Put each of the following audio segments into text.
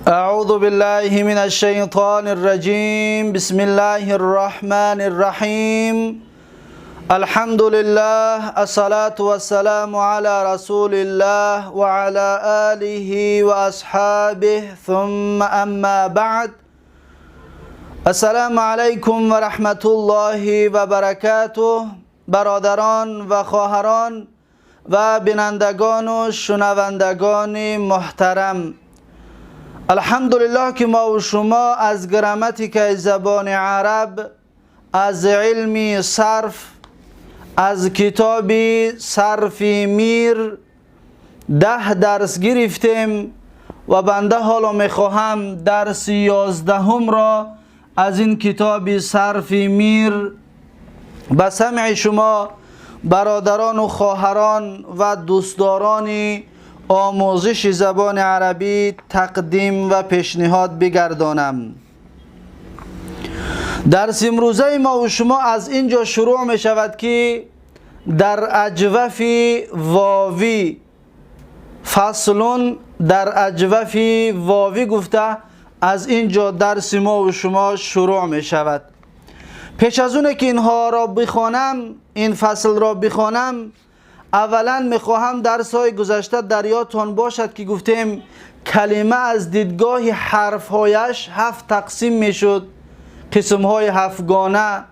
أعوذ بالله من الشيطان الرجيم. بسم الله الرحمن الرحيم. الحمد لله، الصلاة والسلام على رسول الله وعلى آله وأصحابه، ثم أما بعد. السلام علیکم و رحمت الله و برکاته. برادران و خواهران و بینندگان و شنوندگان محترم، الحمدلله که ما و شما از گراماتیک زبان عرب، از علم صرف، از کتاب صرف میر 10 درس گرفتیم و بنده حالا میخواهم درس 11 را از این کتاب صرف میر به سمع شما برادران و خواهران و دوستداران آموزش زبان عربی تقدیم و پیشنهاد بگردانم. درس امروزه ما و شما از اینجا شروع می شود که در اجوف واوی، فصل در اجوف واوی گفته از اینجا درس ما و شما شروع می شود. پیش از اونه که اینها را بخوانم، این فصل را بخوانم، اولا میخواهم درس های گذشته در یادتان باشد که گفتیم کلمه از دیدگاه حرفهایش 7 تقسیم میشد، قسم های هفتگانه: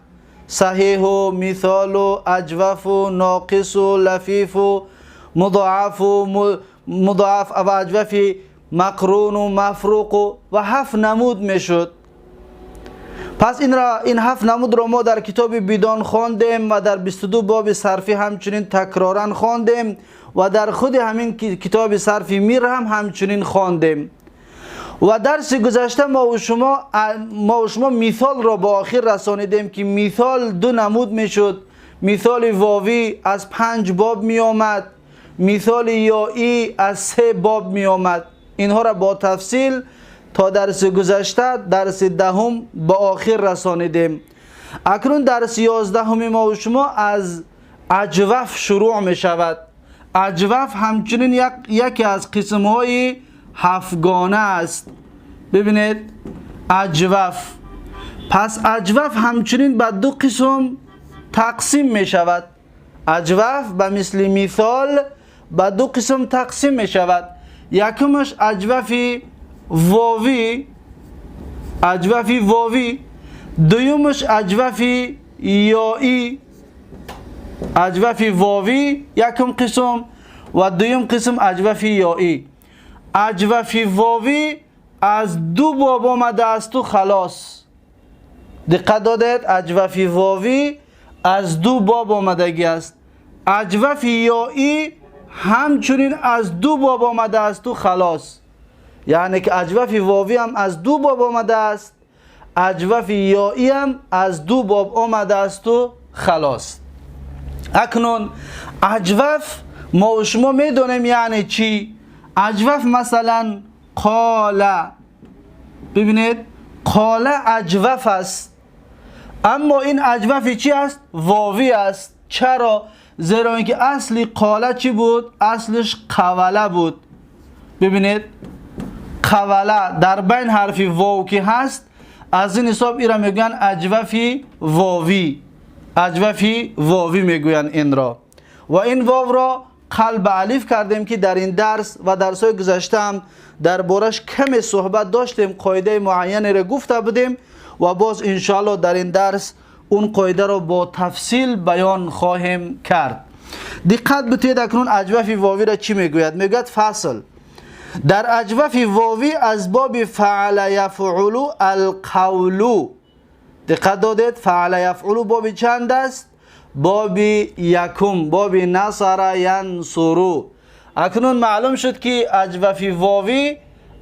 صحیح و مثال و اجوف و ناقص و لفیف و مضاعف و مضاعف و اجوف مقرون و مفروق و 7 نمود میشد. پس این 7 نمود را ما در کتاب بیدان خواندیم و در 22 باب صرفی همچنین تکرارا خواندیم و در خود همین کتاب صرفی میر هم همچنین خواندیم. و درس گذشته ما و شما مثال را به آخر رسانیدیم که مثال 2 نمود میشد. مثال واوی از 5 باب می آمد، مثال یایی از 3 باب می آمد. اینها را با تفصیل تا درس گذشته، درس 10 به آخر رسانیدیم. اکنون درس 11 ما و شما از اجوف شروع می شود. اجوف همچنین یکی از قسم های هفتگانه است. ببینید، اجوف. پس اجوف همچنین به 2 قسم تقسیم می شود. اجوف به مثل مثال به 2 قسم تقسیم می شود. یکمش اجوف واوی، اجوف واوی، دویمش اجوف یایی. اجوف واوی یکم قسم و دویم قسم اجوف یایی. اجوف واوی از 2 باب آمده است و خلاص. دقت دادید؟ اجوف واوی از 2 باب آمدگی است. اجوف یایی همچنین از 2 باب آمده است و خلاص. یعنی که اجوف واوی هم از 2 باب آمده است، اجوف یایی هم از 2 باب آمده است و خلاص. اکنون اجوف ما و شما میدونیم یعنی چی. اجوف مثلا قال، ببینید، قال اجوف است، اما این اجوف چی است؟ واوی است. چرا؟ زیرا اینکه اصلی قاله چی بود؟ اصلش قوله بود. ببینید، قوله در بین حرف واو که هست، از این حساب ایرا میگوین اجوفی واوی. اجوفی واوی میگوین این را و این واو را قلب الف کردیم که در این درس و درس های گذشته هم در بارش کمی صحبت داشتیم، قاعده معینی را گفته بودیم و باز انشاءالله در این درس اون قاعده را با تفصیل بیان خواهیم کرد. دقت بتید، اکنون اجوف واوی را چی میگوید؟ میگوید فصل در اجوف واوی از باب فعل یفعل القول. دقت دادید؟ فعل یفعل باب چند است؟ باب یکم، باب نصر ینصر. اکنون معلوم شد که اجوف واوی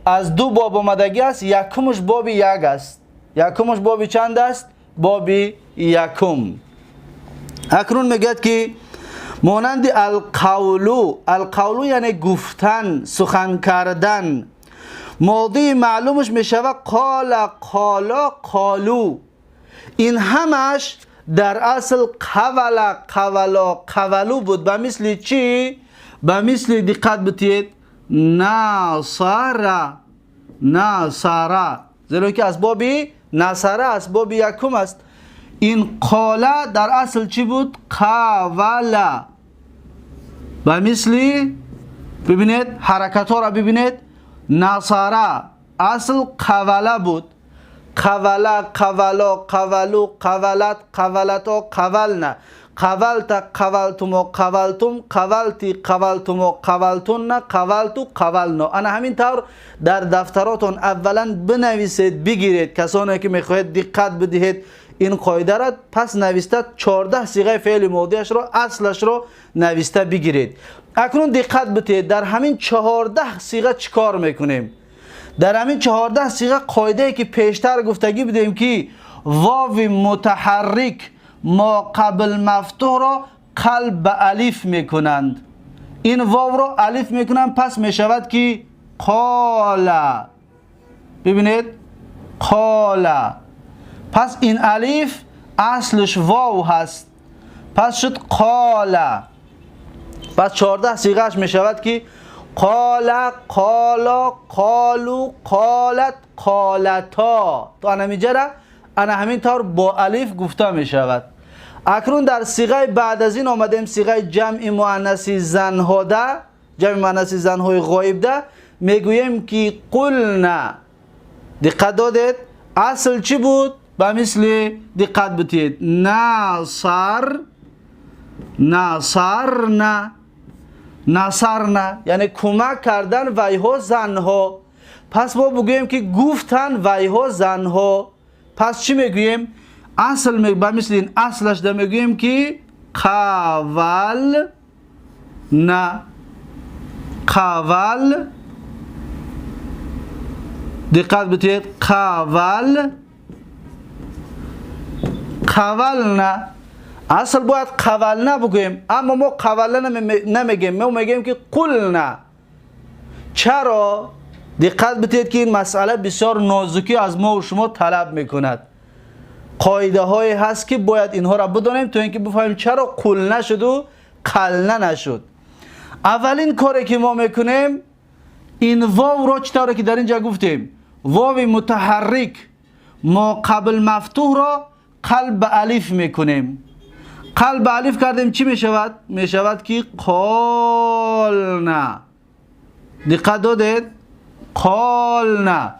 از 2 باب آمدگی است. یکمش باب 1 است. یکمش باب چند است؟ باب یکم. اکنون میگوید که مانند القول، القول یعنی گفتن، سخن کردن. ماضی معلومش میشود قال، قالا، قالو. این همش در اصل قول، قولا، قولو بود. به مثل چی؟ به مثل، دقت بتید، نصر. نصر، زیرا که از باب نصر است، باب یکم است. این قال در اصل چی بود؟ قول. و مثلی ببینید حرکت ها را ببینید. نصر اصل قوله بود، قوله، قولا، قولو، قولت، قولتا، قولنا، قولت، قولتما، قولتم، قولتی، قولتما، قولتن، قولتو، قولنا. انا همین طور در دفتراتون اولا بنویسید بگیرید. کسانی که میخواهید دقت بدهید این قاعده را، پس نویسته 14 صیغه فعل ماضیش را، اصلش را نویسته بگیرید. اکنون دقت بدهید در همین 14 صیغه چیکار میکنیم؟ در همین 14 صیغه قاعده که پیشتر گفتگی بدیم که واو متحرک ما قبل مفتوح را قلب به الف میکنند. این واو را الف میکنند، پس میشود که قال. ببینید قال، پس این الف اصلش واو هست، پس شد قال. پس 14 صیغه‌اش میشود که قال، قالا، قالو، قالت، قالتا. تا انا انا همین طور با الف گفته می شود. اکنون در صیغه بعد از این آمدیم، صیغه جمع مؤنث زنها ده، جمع مؤنث زنهای غایب ده، میگوییم که قلنا. دقت دادید اصل چی بود؟ به مثل دقت بدید نصر، نصرنا، نصرنا، یعنی کمک کردن ویها زنها. پس ما بگوییم که گفتن ویها زنها. پس چی میگوییم؟ اصل به مثل این اصلش ده میگوییم که قول نه، قول. دقت بدید قول، قولنا. اصل باید قولنا بگوییم، اما ما قولنا نمیگیم، ما میگیم که قلنا. چرا؟ دقت بدید که این مسئله بسیار نازکی از ما و شما طلب میکند. قاعده های هست که باید اینها را بدانیم تا اینکه بفهمیم چرا قلنا شد و قلنا نشد. اولین کاری که ما میکنیم این واو را چطوره که در اینجا گفتیم واو متحرک ما قبل مفتوح را قلب الف میکنیم. قلب الف کردیم چی میشود؟ میشود که قالنا. دقت دادید؟ قالنا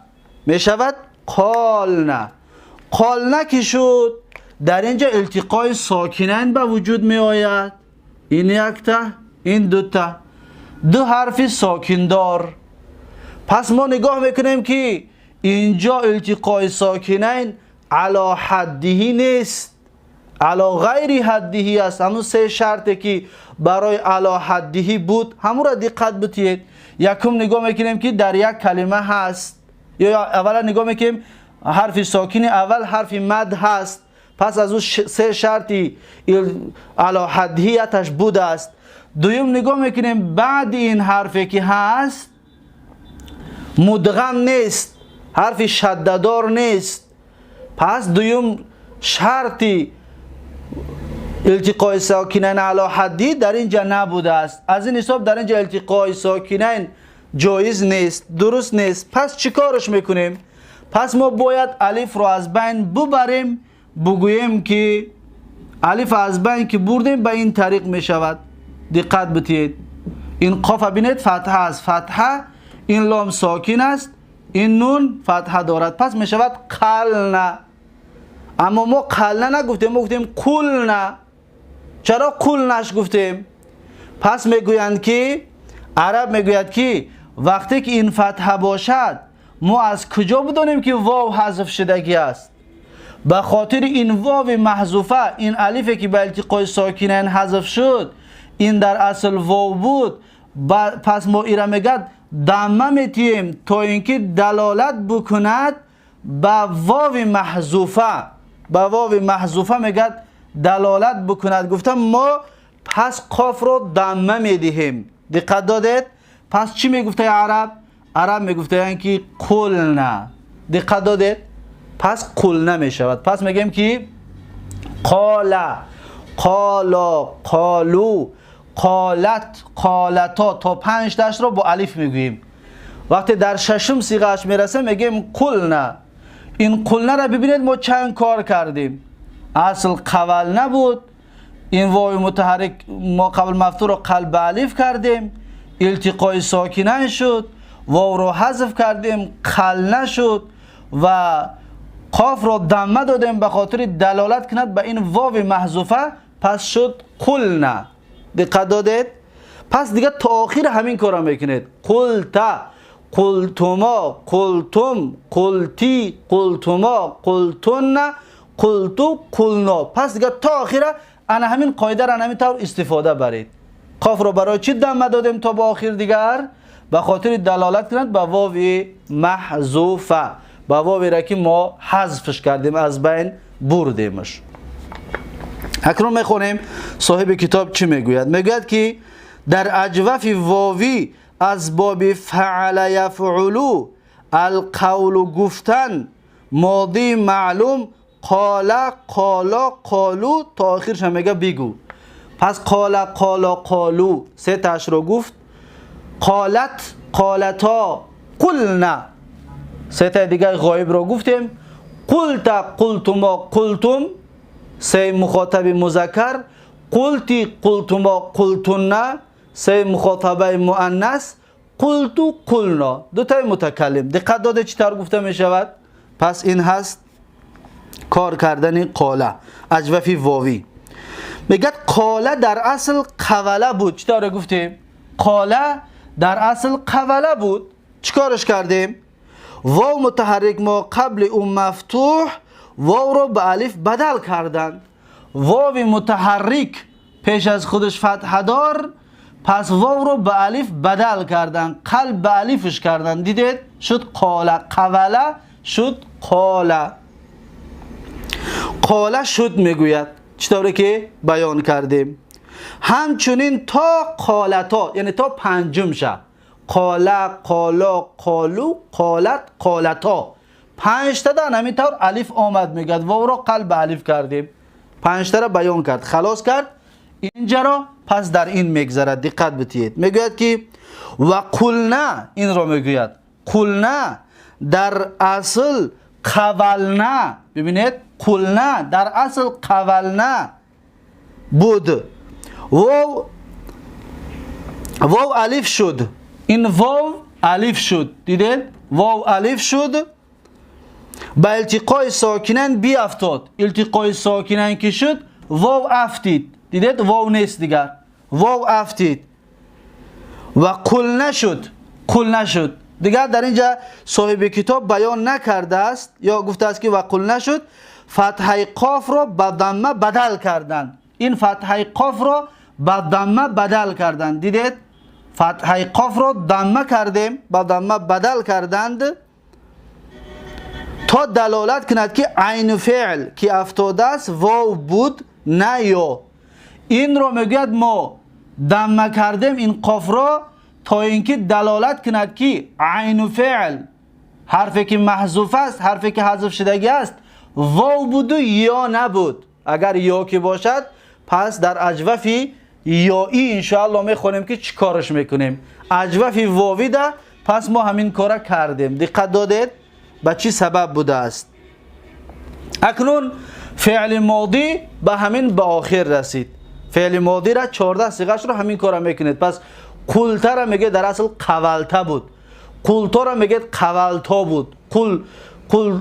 میشود قالنا. قالنا که شد در اینجا التقای ساکنین به وجود می آید. این یک تا، این دو تا، دو حرف ساکن دار. پس ما نگاه میکنیم که اینجا التقای ساکنین علی حده نیست، علی غیر حده است. همون سه شرطی که برای علی حده بود همون را دقت بدهید. یکم نگاه میکنیم که در یک کلمه هست، یا اولا نگاه میکنیم حرف ساکن اول حرف مد هست، پس از اون سه شرطی علی حدیتش بوده است. دویم نگاه میکنیم بعد این حرفی که هست مدغم نیست، حرف شددار نیست، پس دویم شرطی التقای ساکنین علی حدی در اینجا نبوده است. از این حساب در اینجا التقای ساکنین جایز نیست، درست نیست. پس چیکارش میکنیم؟ پس ما باید الف رو از بین ببریم، بگوییم که الف از بین که بردیم به این طریق میشود. دقت بدهید این قاف ببینید فتحه است، فتحه، این لام ساکن است، این نون فتحه دارد، پس میشود قلنا. اما ما قلنا نگفتیم، ما گفتیم قلنا. چرا قلناش گفتیم؟ پس میگویند که عرب میگوید که وقتی که این فتحه باشد ما از کجا بدانیم که واو حذف شدگی است؟ به خاطر این واو محذوفه، این الفی که به التقای ساکنین حذف شد، این در اصل واو بود، پس ما ایره میگد دمه میتیم تا اینکه دلالت بکند به واو محذوفه، به واو محذوفه میگد دلالت بکند. گفتم ما پس قاف رو دمه میدهیم. دقت دادید؟ پس چی میگفته عرب؟ عرب میگفته که قلنا. دقت دادید؟ پس قلنا میشود. پس میگیم که قال، قالا، قالو، قالت، قالتا، تا 5 تاش رو با الف میگوییم. وقتی در ششم صیغه‌اش میرسه میگیم قلنا. این قلنا را ببینید ما چند کار کردیم. اصل قول نبود، این واو متحرک ما قبل مفتوح رو قلب الف کردیم، التقای ساکنین شد، واو رو حذف کردیم، قل نشد و قاف رو دمه دادیم به خاطر دلالت کند به این واو محذوفه، پس شد قلنا. دقت دادید؟ پس دیگه تا آخر همین کارا میکنید. قلت، قلتما، قلتم، قلتی، قلتما، قلتن، قلتو، قلنا. پس دیگه تا آخر انا همین قاعده را همین طور استفاده برید. قاف رو برای چی دمه دادیم تا با آخر دیگر؟ به خاطر دلالت کند به واو محذوفه، به واوی را که ما حذفش کردیم، از بین بردیمش. اکنون میخونیم صاحب کتاب چی میگوید. میگوید که در اجوف واوی از باب فعل یفعلو القول گفتن ماضی معلوم قال قالا قالو تا آخرش هم میگه بگو. پس قال قالا قالو سه تاش رو گفت. قالت قالتا قلنا سه تا دیگه غایب رو گفتیم. قلت قلتما قلتم سه مخاطب مذکر، قلتی قلتما قلتنا سه مخاطبه مؤنث، قلتو قلنا دو تای متکلم. دقت داده چطور گفته می شود؟ پس این هست کار کردن قاله اجوفی واوی. میگه قاله در اصل قوله بود. چطور گفتیم؟ قاله در اصل قوله بود. چیکارش کردیم؟ واو متحرک ما قبل اون مفتوح، واو رو به الف بدل کردن. واو متحرک پیش از خودش فتحه دار، پس واو رو به الف بدل کردن، قلب به الفش کردن. دیدید؟ شد قاله. قوله شد قاله. قاله شد میگوید چطوری که بیان کردیم. همچنین تا قالتا، یعنی تا پنجم شه، قاله قالا قالو قالت قالتا، پنج تا دن همین طور الف آمد. میگد واو رو قلب الف کردیم، پنج تا را بیان کرد، خلاص کرد اینجا را. پس در این میگذرد، دقت بتید. میگوید که و قلنا، این را میگوید قلنا در اصل قولنا. ببینید قلنا در اصل قولنا بود، واو واو الف شد، این واو الف شد. دیدید؟ واو الف شد، به التقای ساکنین بیافتاد. التقای ساکنین که شد واو افتید. دیدید؟ واو نیست دیگر، واو افتید و قل نشد. قل نشد دیگر. در اینجا صاحب کتاب بیان نکرده است یا گفته است که و قل نشد، فتحه قاف را به ضمه بدل کردن. این فتحه قاف را به ضمه بدل کردن. دیدید؟ فتحه قاف را ضمه کردیم، به ضمه بدل کردند تا دلالت کند که عین فعل که افتاده است واو بود نه یا. این را میگوید ما ضمه کردیم این قاف را تا اینکه دلالت کند که عین فعل حرفی که محذوف است، حرفی که حذف شدگی است، واو بود و یا نبود. اگر یا که باشد پس در اجوفی یایی انشاءالله میخونیم که چی کارش میکنیم. اجوفی واوی ده، پس ما همین کارا کردیم. دقت دادید به چی سبب بوده است. اکنون فعل ماضی به همین به آخر رسید. فعل ماضی را 14 صیغه‌اش رو همین کارا میکنید. پس قلته را میگه در اصل قولته بود، قلتا را میگه قولتا بود، قل قل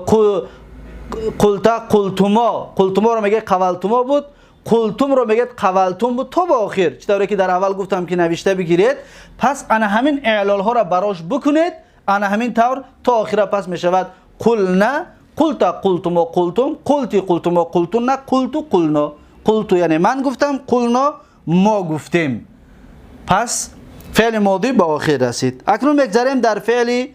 قل قلتا قلتما، قلتما را میگه قولتما بود، قلتم رو میگه قولتم بود تا به آخر. چطوری که در اول گفتم که نوشته بگیرید. پس انا همین اعلال ها را براش بکنید، انا همین طور تا آخر پس میشود قلنا، قلتا قلتما قلتم، قلتی قلتما قلتنا، قلتو قلنا. قلتو یعنی من گفتم، قلنا ما گفتیم. پس فعل ماضی به آخر رسید. اکنون میگذریم در فعل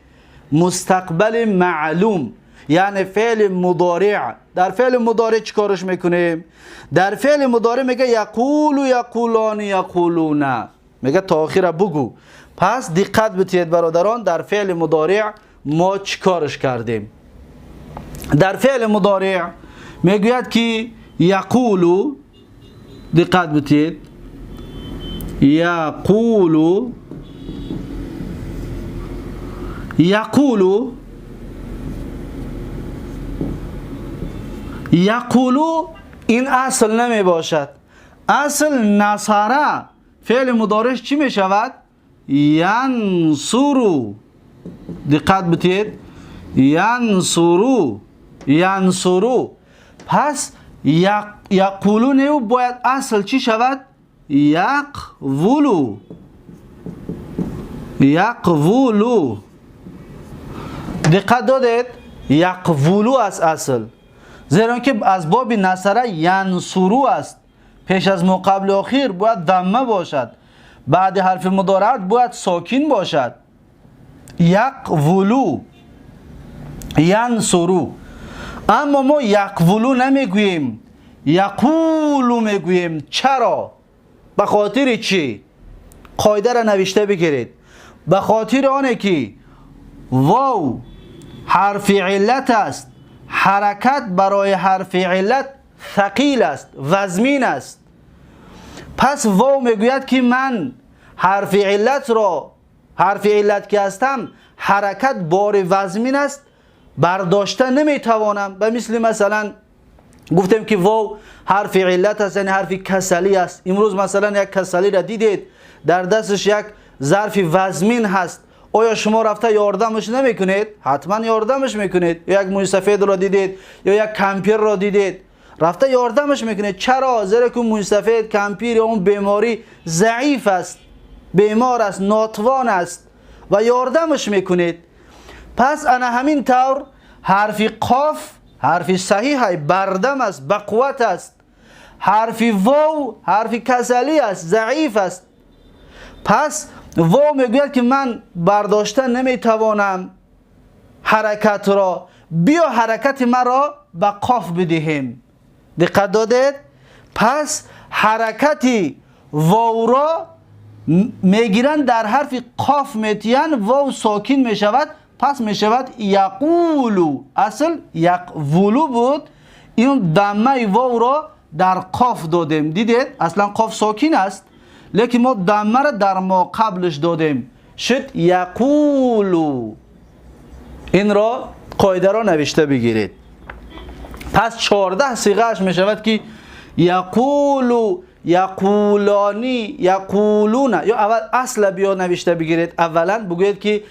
مستقبل معلوم، یعنی فعل مضارع. در فعل مضارع چیکارش میکنیم؟ در فعل مضارع میگه یقول یقولان یقولون، میگه تا آخر بگو. پس دقت بتید برادران، در فعل مضارع ما چیکارش کردیم؟ در فعل مضارع میگوید که یقول، دقت بتید، یقول یقولو، یقولو این اصل نمی باشد. اصل نصره فعل مضارعش چی می شود؟ ینصرو. دقت بتید، ینصرو، ینصرو. پس یقولو نه، باید اصل چی شود؟ یقولو، یقولو. دقت دادید؟ یقولو از اصل، زیرا که از باب نصره ینصرو است. پیش از مقابل اخیر باید ضمه باشد، بعد حرف مضارعت باید ساکن باشد. یقولو، ینصرو. اما ما یقولو نمیگوییم، یقولو میگوییم. چرا؟ به خاطر چی؟ قاعده را نوشته بگیرید. به خاطر آنه که واو حرف علت است، حرکت برای حرف علت ثقیل است، وزمین است. پس واو میگوید که من حرف علت را، حرف علت که هستم، حرکت بار وزمین است، برداشته نمیتوانم. به مثل مثلا گفتیم که واو حرف علت است، یعنی حرف کسلی است. امروز مثلا یک کسلی را دیدید در دستش یک ظرف وزمین هست، آیا شما رفته یاردمش نمیکنید؟ حتما یاردمش میکنید. یا یک موی سفید را دیدید یا یک کمپیر را دیدید، رفته یاردمش میکنید. چرا؟ زیرا که موی سفید، کمپیر یا اون بیماری ضعیف است، بیمار است، ناتوان است و یاردمش میکنید. پس انا همین طور حرف قاف حرف صحیح بردم است، بقوت است. حرف واو حرف کسلی است، ضعیف است. پس واو میگوید که من برداشته نمیتوانم حرکت را، بیا حرکت مرا به قاف بدهیم. دقت دادید؟ پس حرکت واو را میگیرن در حرف قاف میتین، واو ساکن میشود، پس میشود یقولو. اصل یقولو بود، این دمه واو را در قاف دادیم. دیدید؟ اصلا قاف ساکن است، لیکن ما دمه را در ما قبلش دادیم، شد یقولو. این را قاعده را نوشته بگیرید. پس 14 صیغه اش میشود که یقولو، یقولانی، یقولون. یا اول اصل بیا نوشته بگیرید. اولا بگویید که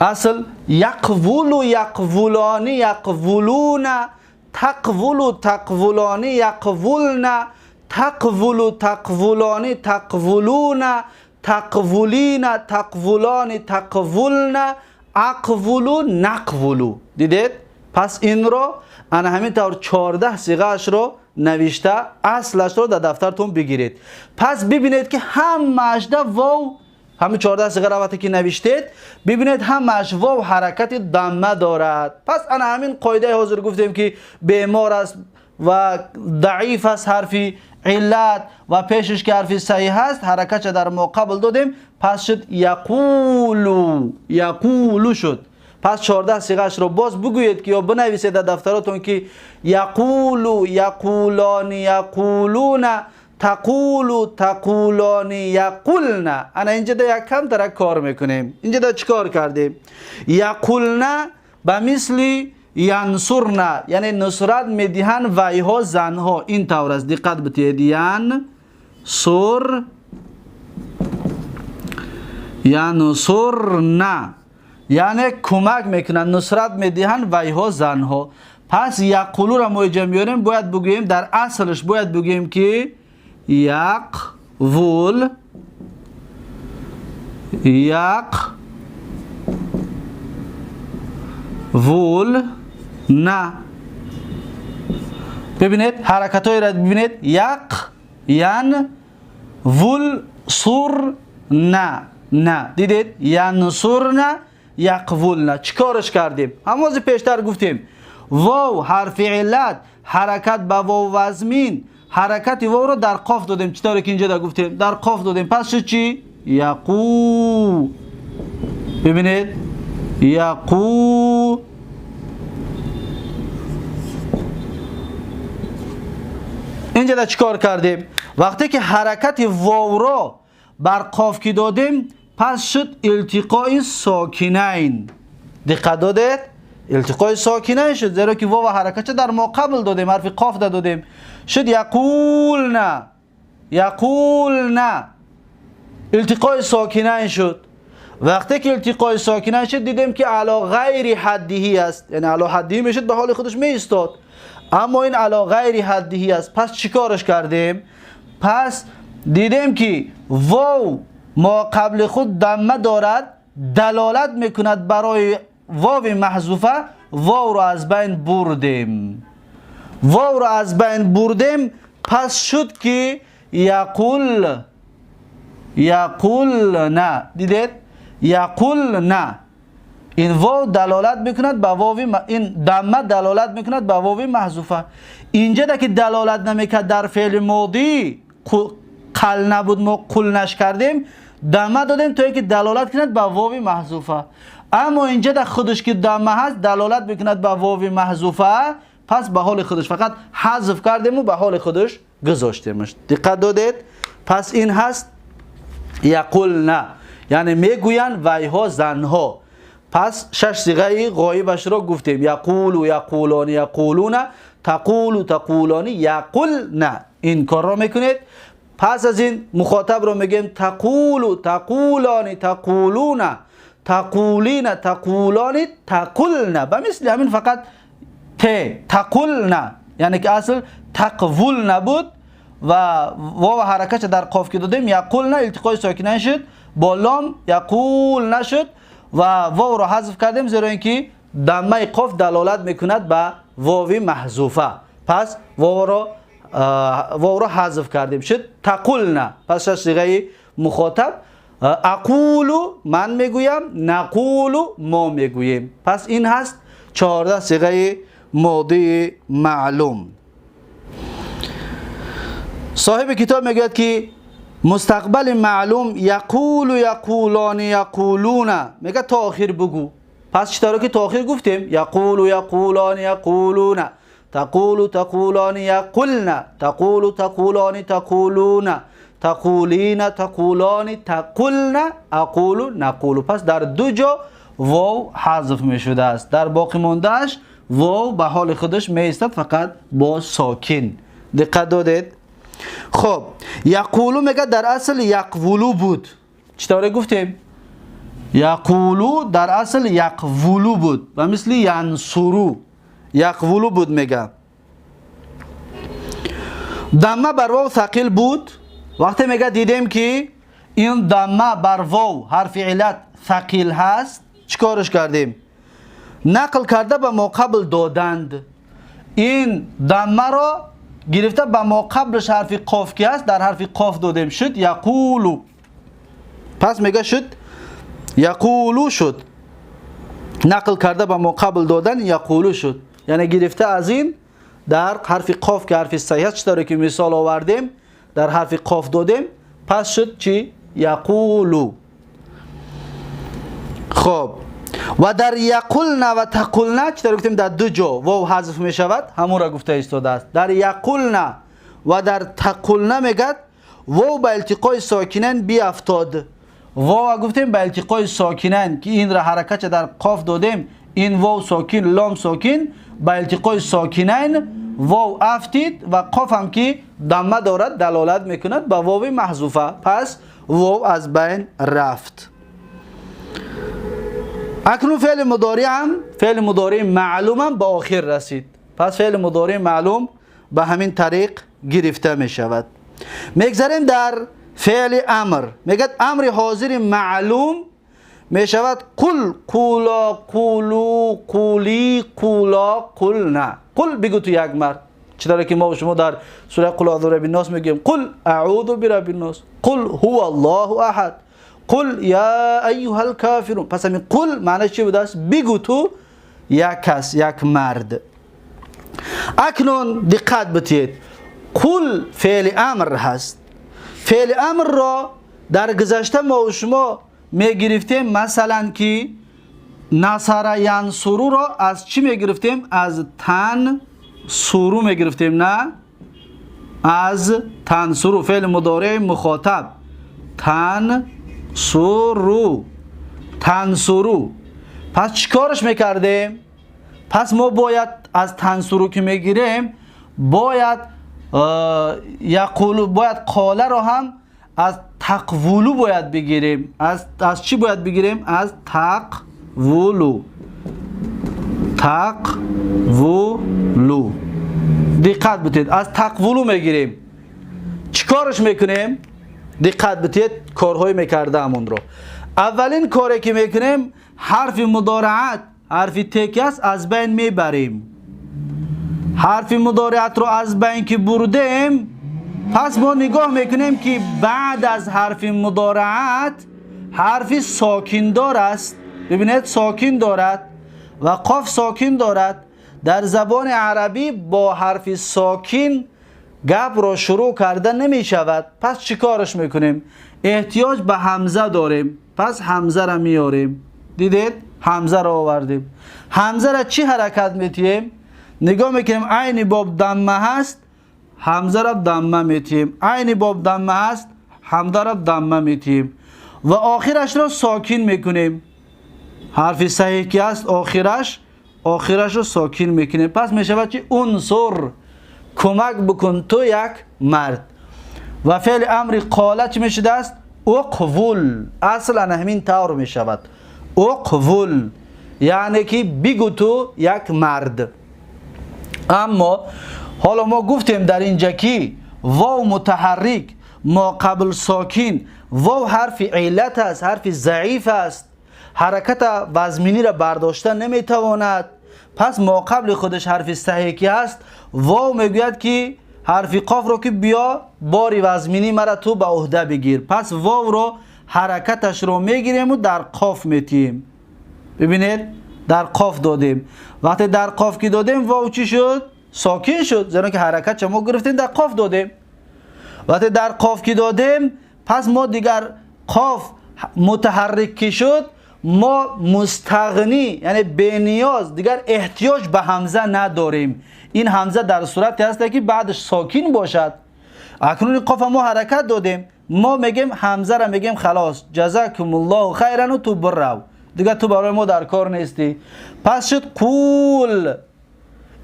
اصل یقولو، یقولانی، یقولون، تقولو، تقولانی، یقولن، تقولو، تقولانی، تقولون، تقولین، تقولانی، تقولن، اقولو، نقولو. دیدید؟ پس این رو انا همین طور 14 صیغه اش رو نوشته، اصلش رو در دفترتون بگیرید. پس ببینید که همش در واو، همین 14 صیغه را وقتی که نوشتید ببینید همش واو حرکت ضمه دارد. پس انا همین قاعده حاضر گفتیم که بیمار است و ضعیف است حرف علت و پیشش که حرف صحیح است، حرکت در مقابل دادیم، پس شد یقولو، یقولو شد. پس 14 صیغه اش رو باز بگویید که یا بنویسید در دفتراتون که یقولو، یقولانی، یقولون، تقولو، تقولانی، یقولن. انا اینجا در یک کم ترک کار میکنیم. اینجا در چیکار کردیم؟ یقولن به مثل ینصرن، یعنی نصرت میدهن ویها زنها. این طور است، دقت بتید. ینصر، ینصرن یعنی کمک میکنن، نصرت میدهن ویها زنها. پس یقولو را ما اینجا میاریم، باید بگوییم در اصلش باید بگوییم که یقول، یقول نه. ببینید حرکت های را ببینید، یق، ین، ول، سر، نه، نه. دیدید؟ ینصرن، یقولن. چیکارش کردیم؟ همون پیشتر گفتیم واو حرف علت، حرکت به واو وزمین، حرکت واو رو در قاف دادیم. چطوری که اینجا گفتیم در قاف دادیم. پس شد چی؟ یقو. ببینید یقو، اینجا در چیکار کردیم؟ وقتی که حرکت واو را بر قاف که دادیم، پس شد التقاء ساکنین. دقت دادید؟ التقاء ساکنین شد، زیرا که واو حرکت در ما قبل دادیم، حرف قاف دادیم، شد یقولنا. یقولنا التقاء ساکنین شد. وقتی که التقاء ساکنین شد دیدیم که علی غیر حدهی است، یعنی علی حدهی میشد به حال خودش می ایستاد، اما این علی غیر حدهی است. پس چیکارش کردیم؟ پس دیدیم که واو ما قبل خود دمه دارد، دلالت میکند برای واو محذوفه، واو را از بین بردیم. واو را از بین بردیم، پس شد که یقول، یقولنا. دیدید؟ یقولنا. این واو دلالت میکند به واو، این دمه دلالت میکند به واو محذوفه. اینجا که دلالت نمیکرد در فعل ماضی قل نبود، ما قل نش کردیم، دمه دادیم تا اینکه دلالت کند به واو محذوفه. اما اینجا در خودش که دمه هست دلالت میکند به واو محذوفه، پس به حال خودش فقط حذف کردیم و به حال خودش گذاشتیمش. دقت دادید؟ پس این هست یقولنا، یعنی میگویند ویها زنها. پس شش صیغه غایبش را گفتیم: یقول، یقولان، یقولون، تقول، تقولان، یقولن. این کار را میکنید. پس از این مخاطب را میگیم تقول، تقولان، تقولون، تقولین، تقولان، تقولن. به مثل همین فقط ت تقولن، یعنی که اصل تقول نبود و واو حرکت در قاف که دادیم یقولن التقای ساکنین شد، با لام یقول نشد و واو را حذف کردیم، زیرا اینکه دمه قاف دلالت میکند به واو محذوفه. پس واو را حذف کردیم، شد تقولن. پس صیغه مخاطب اقول من میگویم، نقول ما میگوییم. پس این هست 14 صیغه ماضی معلوم. صاحب کتاب میگوید که مستقبل معلوم یقول، یقولان، یقولون. میگه تا آخر بگو. پس چطور که تا آخر گفتیم؟ یقول، یقولان، یقولون، تقول، تقولان، یقولن، تقول، تقولان، تقولون، تقولین، تقولان، تقولن، اقول، نقول. پس در دو جا واو حذف می شده است، در باقی ماندهش واو به حال خودش می ایستد فقط با ساکن. دقت دادید؟ خب یقولو میگه در اصل یقولو بود. چطور گفتیم؟ یقولو در اصل یقولو بود و مثل ینصرو یقولو بود. میگه دمه بر واو ثقیل بود. وقتی میگه دیدیم که این دمه بر واو حرف علت ثقیل هست، چیکارش کردیم؟ نقل کرده به ما قبل دادند. این دمه را گرفته به ما قبلش حرف قاف که هست، در حرف قاف دادیم، شد یقولو. پس میگه شد یقولو شد، نقل کرده به ما قبل دادن یقولو شد، یعنی گرفته از این در حرف قاف که حرف صحیح است، چطوری که مثال آوردیم در حرف قاف دادیم، پس شد چی؟ یقولو. خب و در یقولنا و تقولنا چطور گفتیم در دو جا واو حذف می شود، همون را گفته ایستاده است. در یقولنا و در تقولنا میگد واو به التقای ساکنین بیافتاد. واو گفتیم به التقای ساکنین که این را حرکت در قاف دادیم، این واو ساکن لام ساکن، به التقای ساکنین واو افتید و قاف هم که دمه دارد دلالت میکند به واو محذوفه، پس واو از بین رفت. اکنون فعل مضارع هم فعل مضارع معلوم هم به آخر رسید. پس فعل مضارع معلوم به همین طریق گرفته می شود. میگذریم در فعل امر. میگد امر حاضر معلوم می شود قل، قولا، قولو، قولی، قولا، قلنا. قل بگو تو یک مرد، چطوری که ما و شما در سوره قل اعوذ برب الناس میگیم قل اعوذ برب الناس، قل هو الله احد، قل یا ایها الکافرون. پس همین قل معنیش چی بوده است؟ بگو تو یک کس، یک مرد. اکنون دقت بتید، قل فعل امر هست. فعل امر را در گذشته ما و شما میگرفتیم، مثلا که نصر ینصرو را از چی میگرفتیم؟ از تن سرو میگرفتیم، نه از تنصرو، فعل مضارع مخاطب تن تنصرو، تنصرو. پس چیکارش میکردیم؟ پس ما باید از تنصرو که میگیریم باید یقولو، باید قاله رو هم از تقولو باید بگیریم. از چی باید بگیریم؟ از تقولو. تقولو، دقت بدید، از تقولو میگیریم. چیکارش میکنیم؟ دقت بدید کارهای میکرده همون رو. اولین کاری که میکنیم حرف مضارعت، حرف تک است، از بین میبریم. حرف مضارعت رو از بین که بردیم، پس ما نگاه میکنیم که بعد از حرف مضارعت حرف ساکن دار است. ببینید ساکن دارد و قاف ساکن دارد. در زبان عربی با حرف ساکن گپ را شروع کرده نمی شود. پس چیکارش میکنیم؟ احتیاج به همزه داریم، پس همزه را میاریم. دیدید؟ همزه را آوردیم. همزه را چی حرکت میتیم؟ نگاه میکنیم عین باب دمه هست، همزه را دمه میتیم. عین باب دمه هست، همزه را دمه میتیم و آخرش را ساکن میکنیم. حرف صحیح که است آخرش را ساکن میکنیم. پس میشود چی؟ انصر، کمک بکن تو یک مرد. و فعل امر قاله چی میشده است؟ اقول. اصلا همین طور میشود، اقول، یعنی که بگو تو یک مرد. اما حالا ما گفتیم در اینجا که واو متحرک ما قبل ساکن، واو حرف علت است، حرف ضعیف است، حرکت وزمینی را برداشته نمیتواند. پس ما قبل خودش حرف صحیح که هست، واو میگوید که حرف قاف رو که بیا باری وزمینی مرا تو به عهده بگیر. پس واو رو حرکتش رو میگیریم و در قاف میتیم. ببینید در قاف دادیم. وقتی در قاف که دادیم واو چی شد؟ ساکن شد، زیرا که حرکت ما گرفتیم در قاف دادیم. وقتی در قاف که دادیم، پس ما دیگر قاف متحرک که شد، ما مستغنی یعنی بی نیاز، دیگر احتیاج به همزه نداریم. این همزه در صورتی هست که بعدش ساکن باشد. اکنون قاف ما حرکت دادیم، ما میگیم همزه را میگیم خلاص جزاکم الله خیرا و تو برو، دیگه تو برای ما در کار نیستی. پس شد قول،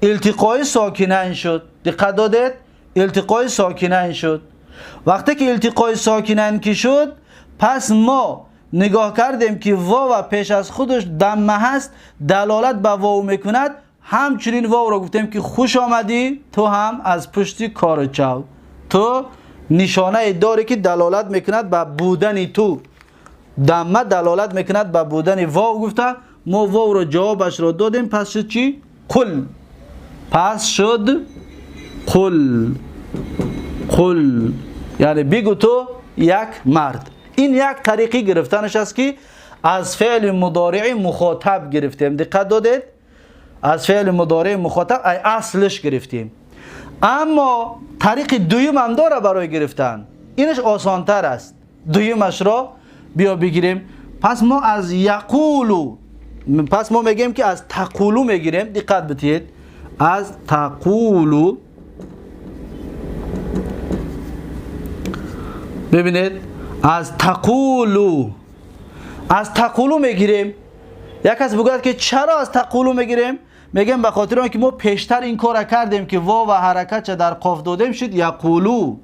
التقای ساکنین شد. دقت دادید؟ التقای ساکنین شد. وقتی که التقای ساکنین که شد، پس ما نگاه کردیم که واو پیش از خودش دمه هست، دلالت به واو میکند. همچنین واو را گفتیم که خوش آمدی، تو هم از پشتی کار چاو، تو نشانه داری که دلالت میکند به بودن تو. دمه دلالت میکند به بودن واو. گفته ما واو را جوابش را دادیم. پس شد چی؟ قل. پس شد قل. قل یعنی بگو تو یک مرد. این یک طریقی گرفتنش است که از فعل مضارع مخاطب گرفتیم. دقت دادید؟ از فعل مضارع مخاطب ای اصلش گرفتیم. اما طریق دویم هم داره برای گرفتن، اینش آسانتر است. دویمش را بیا بگیریم. پس ما از یقولو، پس ما میگیم که از تقولو میگیریم. دقت بدید، از تقولو. ببینید از تقولو، از تقولو میگیریم. یک کس بگوید که چرا از تقولو میگیریم؟ میگم به خاطر اینکه ما پیشتر این کار کردیم که واو و حرکت چه در قاف دادیم شد یقولو.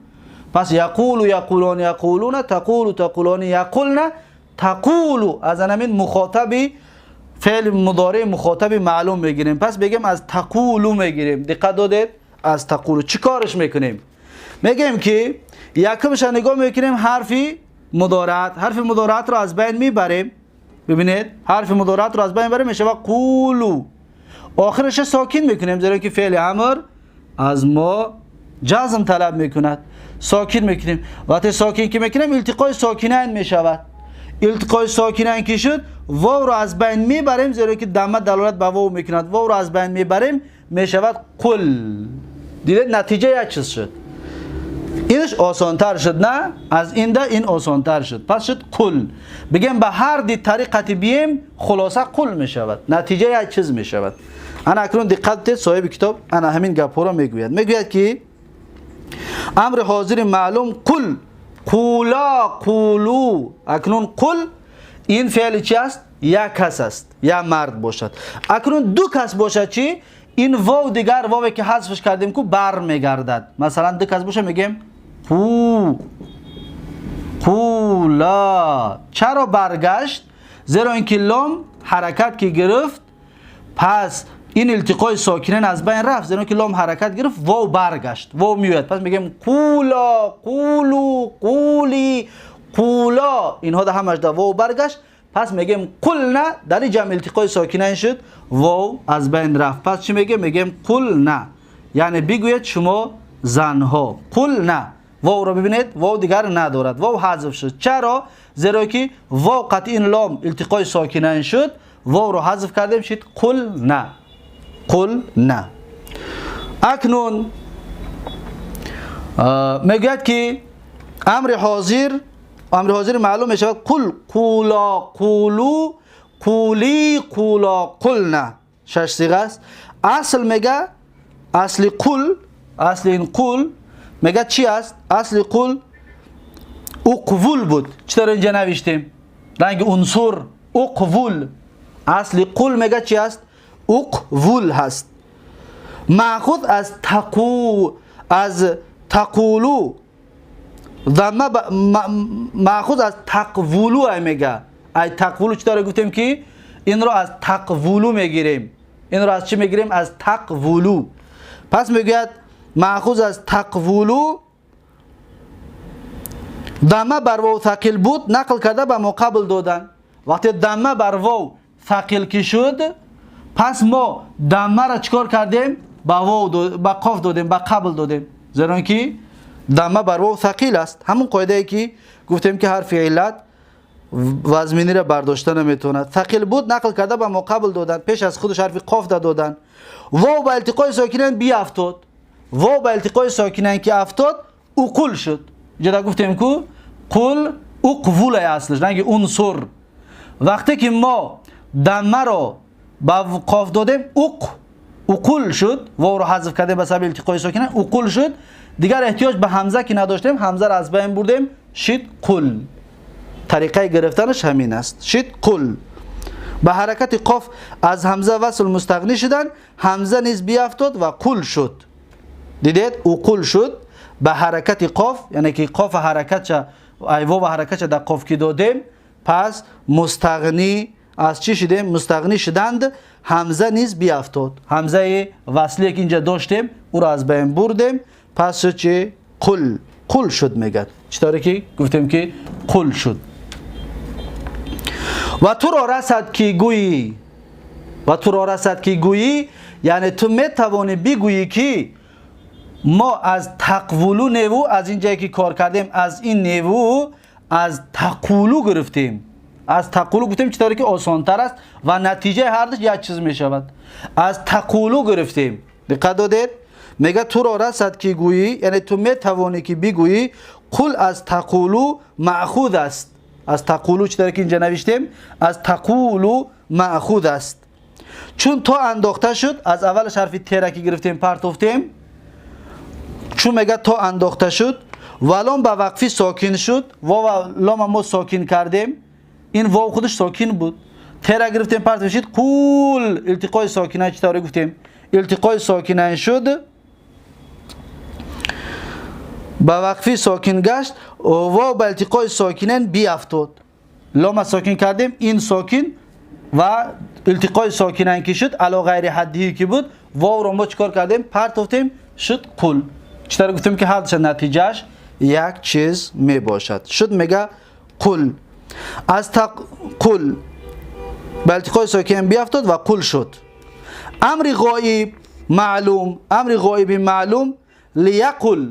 پس یقولو، یقولان، یقولون، تقولو، تقولان، یقولن، تقولو. از همین مخاطبی فعل مضارع مخاطب معلوم میگیریم. پس بگیم از تقولو میگیریم. دقت دادید؟ از تقولو چی کارش میکنیم؟ میگیم که یکمش نگاه میکنیم حرفی مضارعت، حرف مضارعت رو از بین میبریم. ببینید حرف مضارعت رو از بین میبریم، میشه قولو. آخرش ساکن میکنیم، زیرا که فعل امر از ما جزم طلب میکند. ساکن میکنیم. وقتی ساکن که میکنیم التقای ساکنین میشود. التقای ساکنین که شد، واو رو از بین میبریم، زیرا که دمه دلالت به واو میکند. واو رو از بین میبریم، میشود قل. دیدید نتیجه یک چیز شد. اینش آسانتر شد، نه؟ از این ده این آسانتر شد. پس شد قل. بگیم به هر دی طریقتی بیم خلاصه قل میشود، نتیجه یک چیز میشود. انا اکنون دقت دید، صاحب کتاب انا همین گپ را میگوید. میگوید که امر حاضر معلوم قل قولا قولو. اکنون قل این فعل چی است؟ یک کس است، یک مرد باشد. اکنون دو کس باشد چی؟ این واو دیگر واوی که حذفش کردیم کو بر میگردد. مثلا دو کس باشه میگیم قو، قولا. چرا برگشت؟ زیرا اینکه لام حرکت که گرفت، پس این التقای ساکنین از بین رفت. زیرا که لام حرکت گرفت، واو برگشت، واو میاد. پس میگیم قولا، قولو، قولی، قولا. اینها ده همش ده واو برگشت. پس میگیم قلنا، در این جمع التقای ساکنین شد، واو از بین رفت. پس چی میگیم؟ میگیم قلنا، یعنی بگوید شما زنها. قلنا، واو رو ببینید، واو دیگر ندارد، واو حذف شد. چرا؟ زیرا که واو قطعی این لام التقای ساکنین شد، واو رو حذف کردیم، شد قلنا، قلنا. اکنون میگوید که امر حاضر، امر حاضر معلوم میشود قل، قولا، قولو، قولی، قولا، قلنا. شش صیغه است. اصل میگه، اصل قل، اصل این قل میگه چی است؟ اصل قل اقول بود. چطور اینجا نوشتیم؟ رنگ عنصر اقول. اصل قل میگه چی است؟ اقول هست. مأخوذ از تقو، از تقولو، ضمه مأخوذ از تقولو ای میگه. ای تقولو چطور گفتیم که این رو از تقولو میگیریم. این رو از چی میگیریم؟ از تقولو. پس میگوید مأخوذ از تقولو، ضمه بر واو ثقیل بود، نقل کرده به مقابل دادن. وقتی ضمه بر واو ثقیل که شد، پس ما ضمه را چیکار کردیم؟ به واو به قاف دادیم، به قبل دادیم. زیرا که ضمه بر واو ثقیل است. همون قاعده ای که گفتیم که حرف علت وزمینی را برداشته نمیتواند. ثقیل بود، نقل کرده به مقابل دادن، پیش از خودش حرف قاف دادن. واو به التقای ساکنین بیافتاد. واو به التقای ساکنین که افتاد، اقول شد. اینجا گفتیم که قل اقول اصلش، رنگ عنصر. وقتی که ما ضمه را به قاف دادیم، اقول شد. واو رو حذف کردیم به سبب التقای ساکنین، اقول شد. دیگر احتیاج به همزه که نداشتیم، همزه را از بین بردیم، شد قل. طریقه گرفتنش همین است، شد قل. به حرکت قاف از همزه وصل مستغنی شدن، همزه نیز بیافتاد و قل شد. دیدید؟ اقول شد به حرکت قاف، یعنی که قاف حرکت چه، ای واو حرکت چه در قاف که دادیم، پس مستغنی از چی شدیم؟ مستغنی شدند، همزه نیز بیافتاد. همزه وصلی که اینجا داشتیم او را از بین بردیم، پس شد چی؟ قل، قل شد میگه. چطوری که گفتیم که قل شد. و تو را رسد که گویی، و تو را رسد که گویی، یعنی تو میتوانی بگویی که ما از تقولو نیو، از این جایی که کار کردیم، از این نیو از تقولو گرفتیم. از تقولو گفتیم چطوری که آسانتر است و نتیجه هر دوش یک چیز می شود. از تقولو گرفتیم. دقت دادید؟ میگه تو را رسد که گویی، یعنی تو میتوانی که بگویی قل از تقولو مأخوذ است. از تقولو چطوری که اینجا نوشتیم، از تقولو مأخوذ است. چون تا انداخته شد، از اولش حرف ت را که گرفتیم پرتوفتیم، چون میگه تا انداخته شد و لام به وقفی ساکن شد، واو لام ما ساکن کردیم، این واو خودش ساکن بود، ت را گرفتیم پرتوفتیم شد قول. التقای ساکنه چطوری گفتیم؟ التقای ساکنه شد، به وقفی ساکن گشت، واو به التقای ساکنین بیافتاد. لام ساکن کردیم، این ساکن و التقای ساکنین که شد علی غیر حدی که بود، واو رو ما چیکار کردیم؟ پرتوفتیم شد قل. چطور گفتیم که هر دوش نتیجهش یک چیز می باشد. شد میگه قل. از قل به التقای ساکن بیافتاد و قل شد. امر غایب معلوم، امر غایب معلوم لیقل،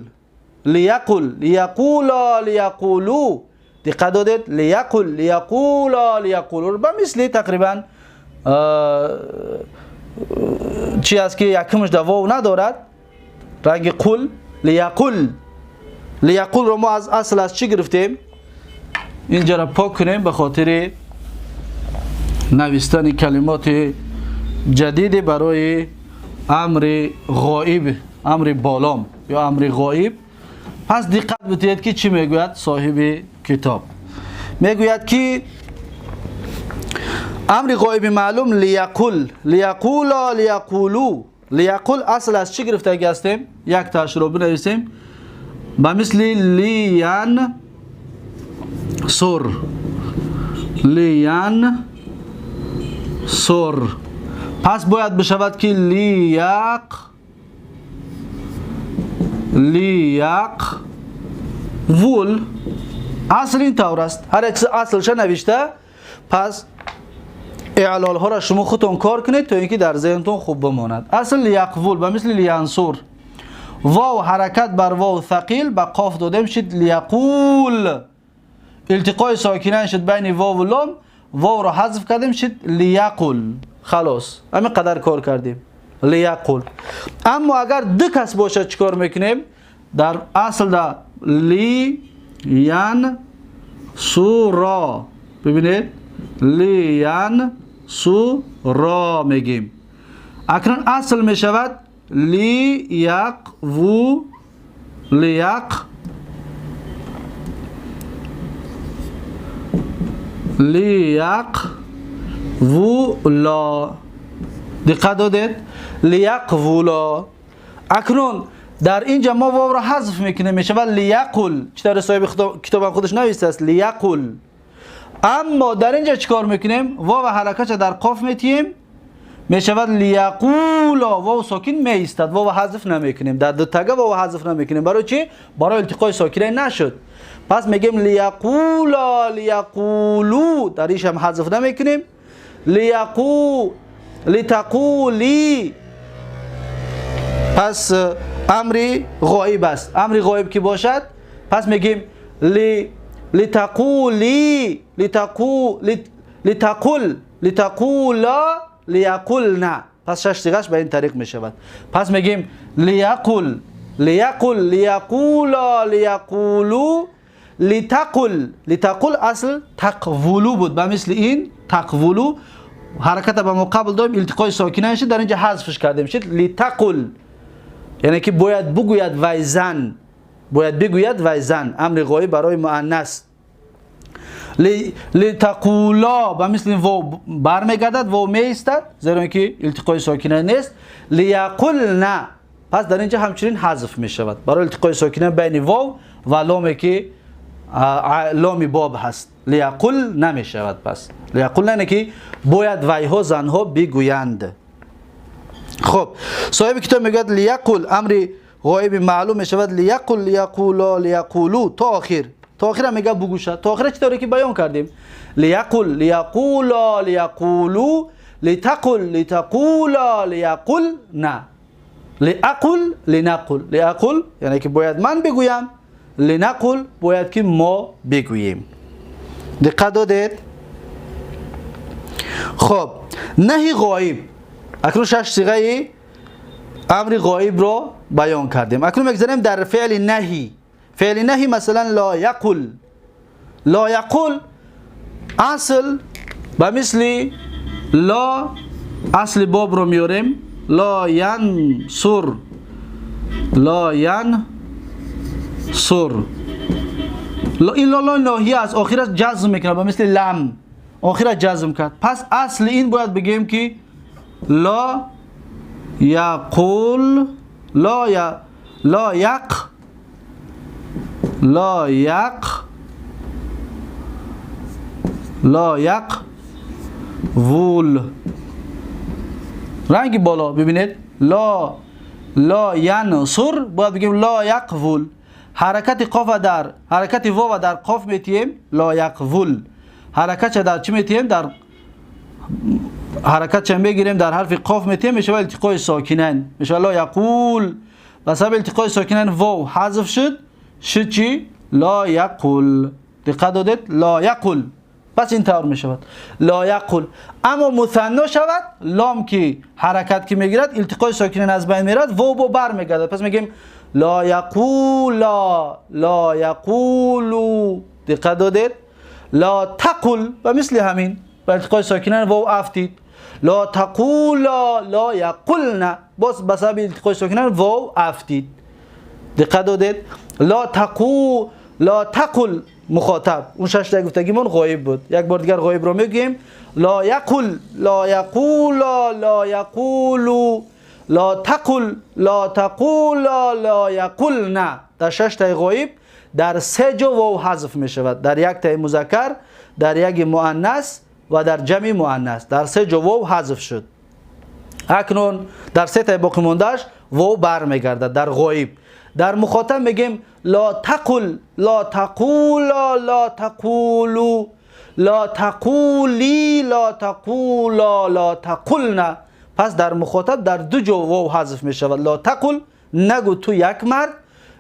لیقل، لیقولا، لیقولو. دقت دادید؟ لیقل، لیقولا، لیقولو. به مثل تقریبا چی است که یکمش در واو ندارد، رنگ قل. لیقل، لیقل رو ما از اصل از چی گرفتیم؟ اینجا را پاک کنیم به خاطر نوشتن کلمات جدید برای امر غایب، امر بالام یا امر غایب. پس دقت بدهید که چی میگوید صاحب کتاب. میگوید که امر غایب معلوم لیقل، لیقولا، لیقولو. لیقل اصل از چی گرفتگی هستیم؟ یک تاش رو بنویسیم با مثل لیان سر، لیان سر. پس باید بشود که لیق، لیق وول. اصل این طور است، هر چیز اصلش نوشته. پس اعلال ها را شما خودتون کار کنید تا اینکه در ذهنتون خوب بماند. اصل لیقول و مثل لینصر، واو حرکت بر واو ثقیل با قاف دادیم شد لیقول. التقای ساکنین شد بین واو و لام، واو را حذف کردیم شد لیقول. خلاص همین قدر کار کردیم، لیقول. اما اگر دو کس باشد چیکار میکنیم؟ در اصل در لی ین سورا، ببینید لیان سورا میگیم. اکنون اصل میشود لیق و لیق، لیق و لا. دقت دادید؟ لیق و لا. اکنون در اینجا ما واو را حذف میکنیم، میشود لیقل. چطور صاحب کتاب خودش نوشته است لیقل. اما در اینجا چیکار میکنیم؟ واو حرکت در قاف میتیم، میشود لیقولا. واو ساکن میایستد، واو حذف نمیکنیم. در دو تگه واو حذف نمیکنیم. برای چی؟ برای التقای ساکنین نشد. پس میگیم لیقولا، لیقولو، در ایش هم حذف نمیکنیم. لیقو، لتقولی. پس امری غایب است. امری غایب که باشد پس میگیم لتقولی، لتقو، لتقل، لتقولا، لیقلنا. پس شش صیغه‌اش به این طریق میشود. پس میگیم لیقل، لیقل، لیقولا، لیقولو، لتقل. لتقل اصل تقولو بود، به مثل این تقولو حرکت به مقابل داریم، التقای ساکنه شد، در اینجا حذفش کردیم شد لتقل. یعنی که باید بگوید وای زن، باید بگوید وای زن. امر غایب برای مؤنث. لتقولا به مثل واو برمیگردد، واو میایستد، زیرا که التقای ساکنه نیست. لیقلنا. پس در اینجا همچنین حذف میشود برای التقای ساکنه بین واو و لام که لام باب هست. لیقل نمیشود. پس لیقل نه که باید وایها زنها بگویند. خب صاحب کتاب میگوید لیقل امر غایب معلوم میشود لیقل، لیقولا، لیقولو تا آخر. تا آخر هم میگه بگوشه. تا آخر چطوری که بیان کردیم؟ لیقل، لیقولا، لیقولو، لتقل، لتقولا، لیقل نه. لیاقل، لنقل. لیاقل یعنی که باید من بگویم، لنقل باید که ما بگوییم. دقت دادید؟ خب نهی غایب. اکنون شش صیغه امر غایب را بیان کردیم. اکنون میگذاریم در فعل نهی. فعل نهی مثلا لا یقل. لا یقل اصل به مثل لا، اصل باب رو میاریم لا ینصر، لا ینصر. این لا ناهیه است، آخرش جزم میکنه به مثل لم، آخرش جزم کرد. پس اصل این باید بگیم که لا یقول، لا لا یق، لا یق، لا یق وول. رنگ بالا ببینید، لا، لا ینصر باید بگیم لا یقول. حرکت قاف در حرکت واو در قاف میتیم لا یقول. حرکت در چی میتیم؟ در حرکت چه میگیریم؟ در حرف قاف میتیم، میشه التقای ساکنین، میشه لا یقول. و سبب التقای ساکنین واو حذف شد، شد چی؟ لا یقول. دقت دادید؟ لا یقول. پس این طور میشود لا یقول. اما مثنا شود، لام که حرکت که میگیرد التقای ساکنین از بین میرد، واو با بر میگردد. پس میگیم لا یقولا، لا یقولو. دقت دادید؟ لا تقل و مثل همین با التقای ساکنین واو افتید. لا تقولا، لا یقلن، باز به سبب التقای ساکنین واو افتید. دقت دادید؟ لا تقو لا تقل مخاطب، اون شش تا گفتگیمون غایب بود. یک بار دیگر غایب رو میگیم. لا یقل لا یقولا لا یقولو لا تقل لا تقولا لا یقلنا. در شش تا غایب در سه جا واو حذف می شود، در یک تای مذکر، در یک مؤنث و در جمع مؤنث. در سه جا واو حذف شد. اکنون در سه تای باقی ماندهش واو برمیگردد در غایب. در مخاطب میگیم لا تقل لا تقولا لا تقولو لا تقولی لا تقولا لا تقلنا. پس در مخاطب در دو جا واو حذف می شود. لا تقل نگو تو یک مرد،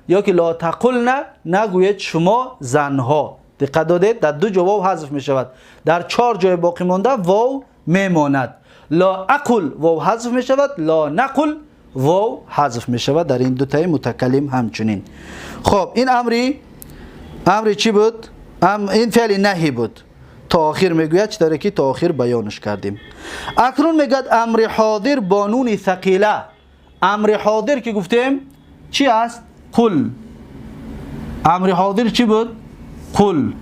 یا که لا تقلنا نگوید شما زنها. دقت دادید؟ در دو جا واو حذف می شود. در چهار جای باقی مانده واو میماند. لا اقل واو حذف می شود، لا نقل واو حذف می شود در این دو تای متکلم همچنین. خب این امری چی بود؟ این فعل نهی بود. تا آخر میگوید چه داره که تا آخر بیانش کردیم. اکنون میگوید امر حاضر با نون ثقیله. امر حاضر که گفتیم چی است؟ قل. امر حاضر چی بود؟ قل.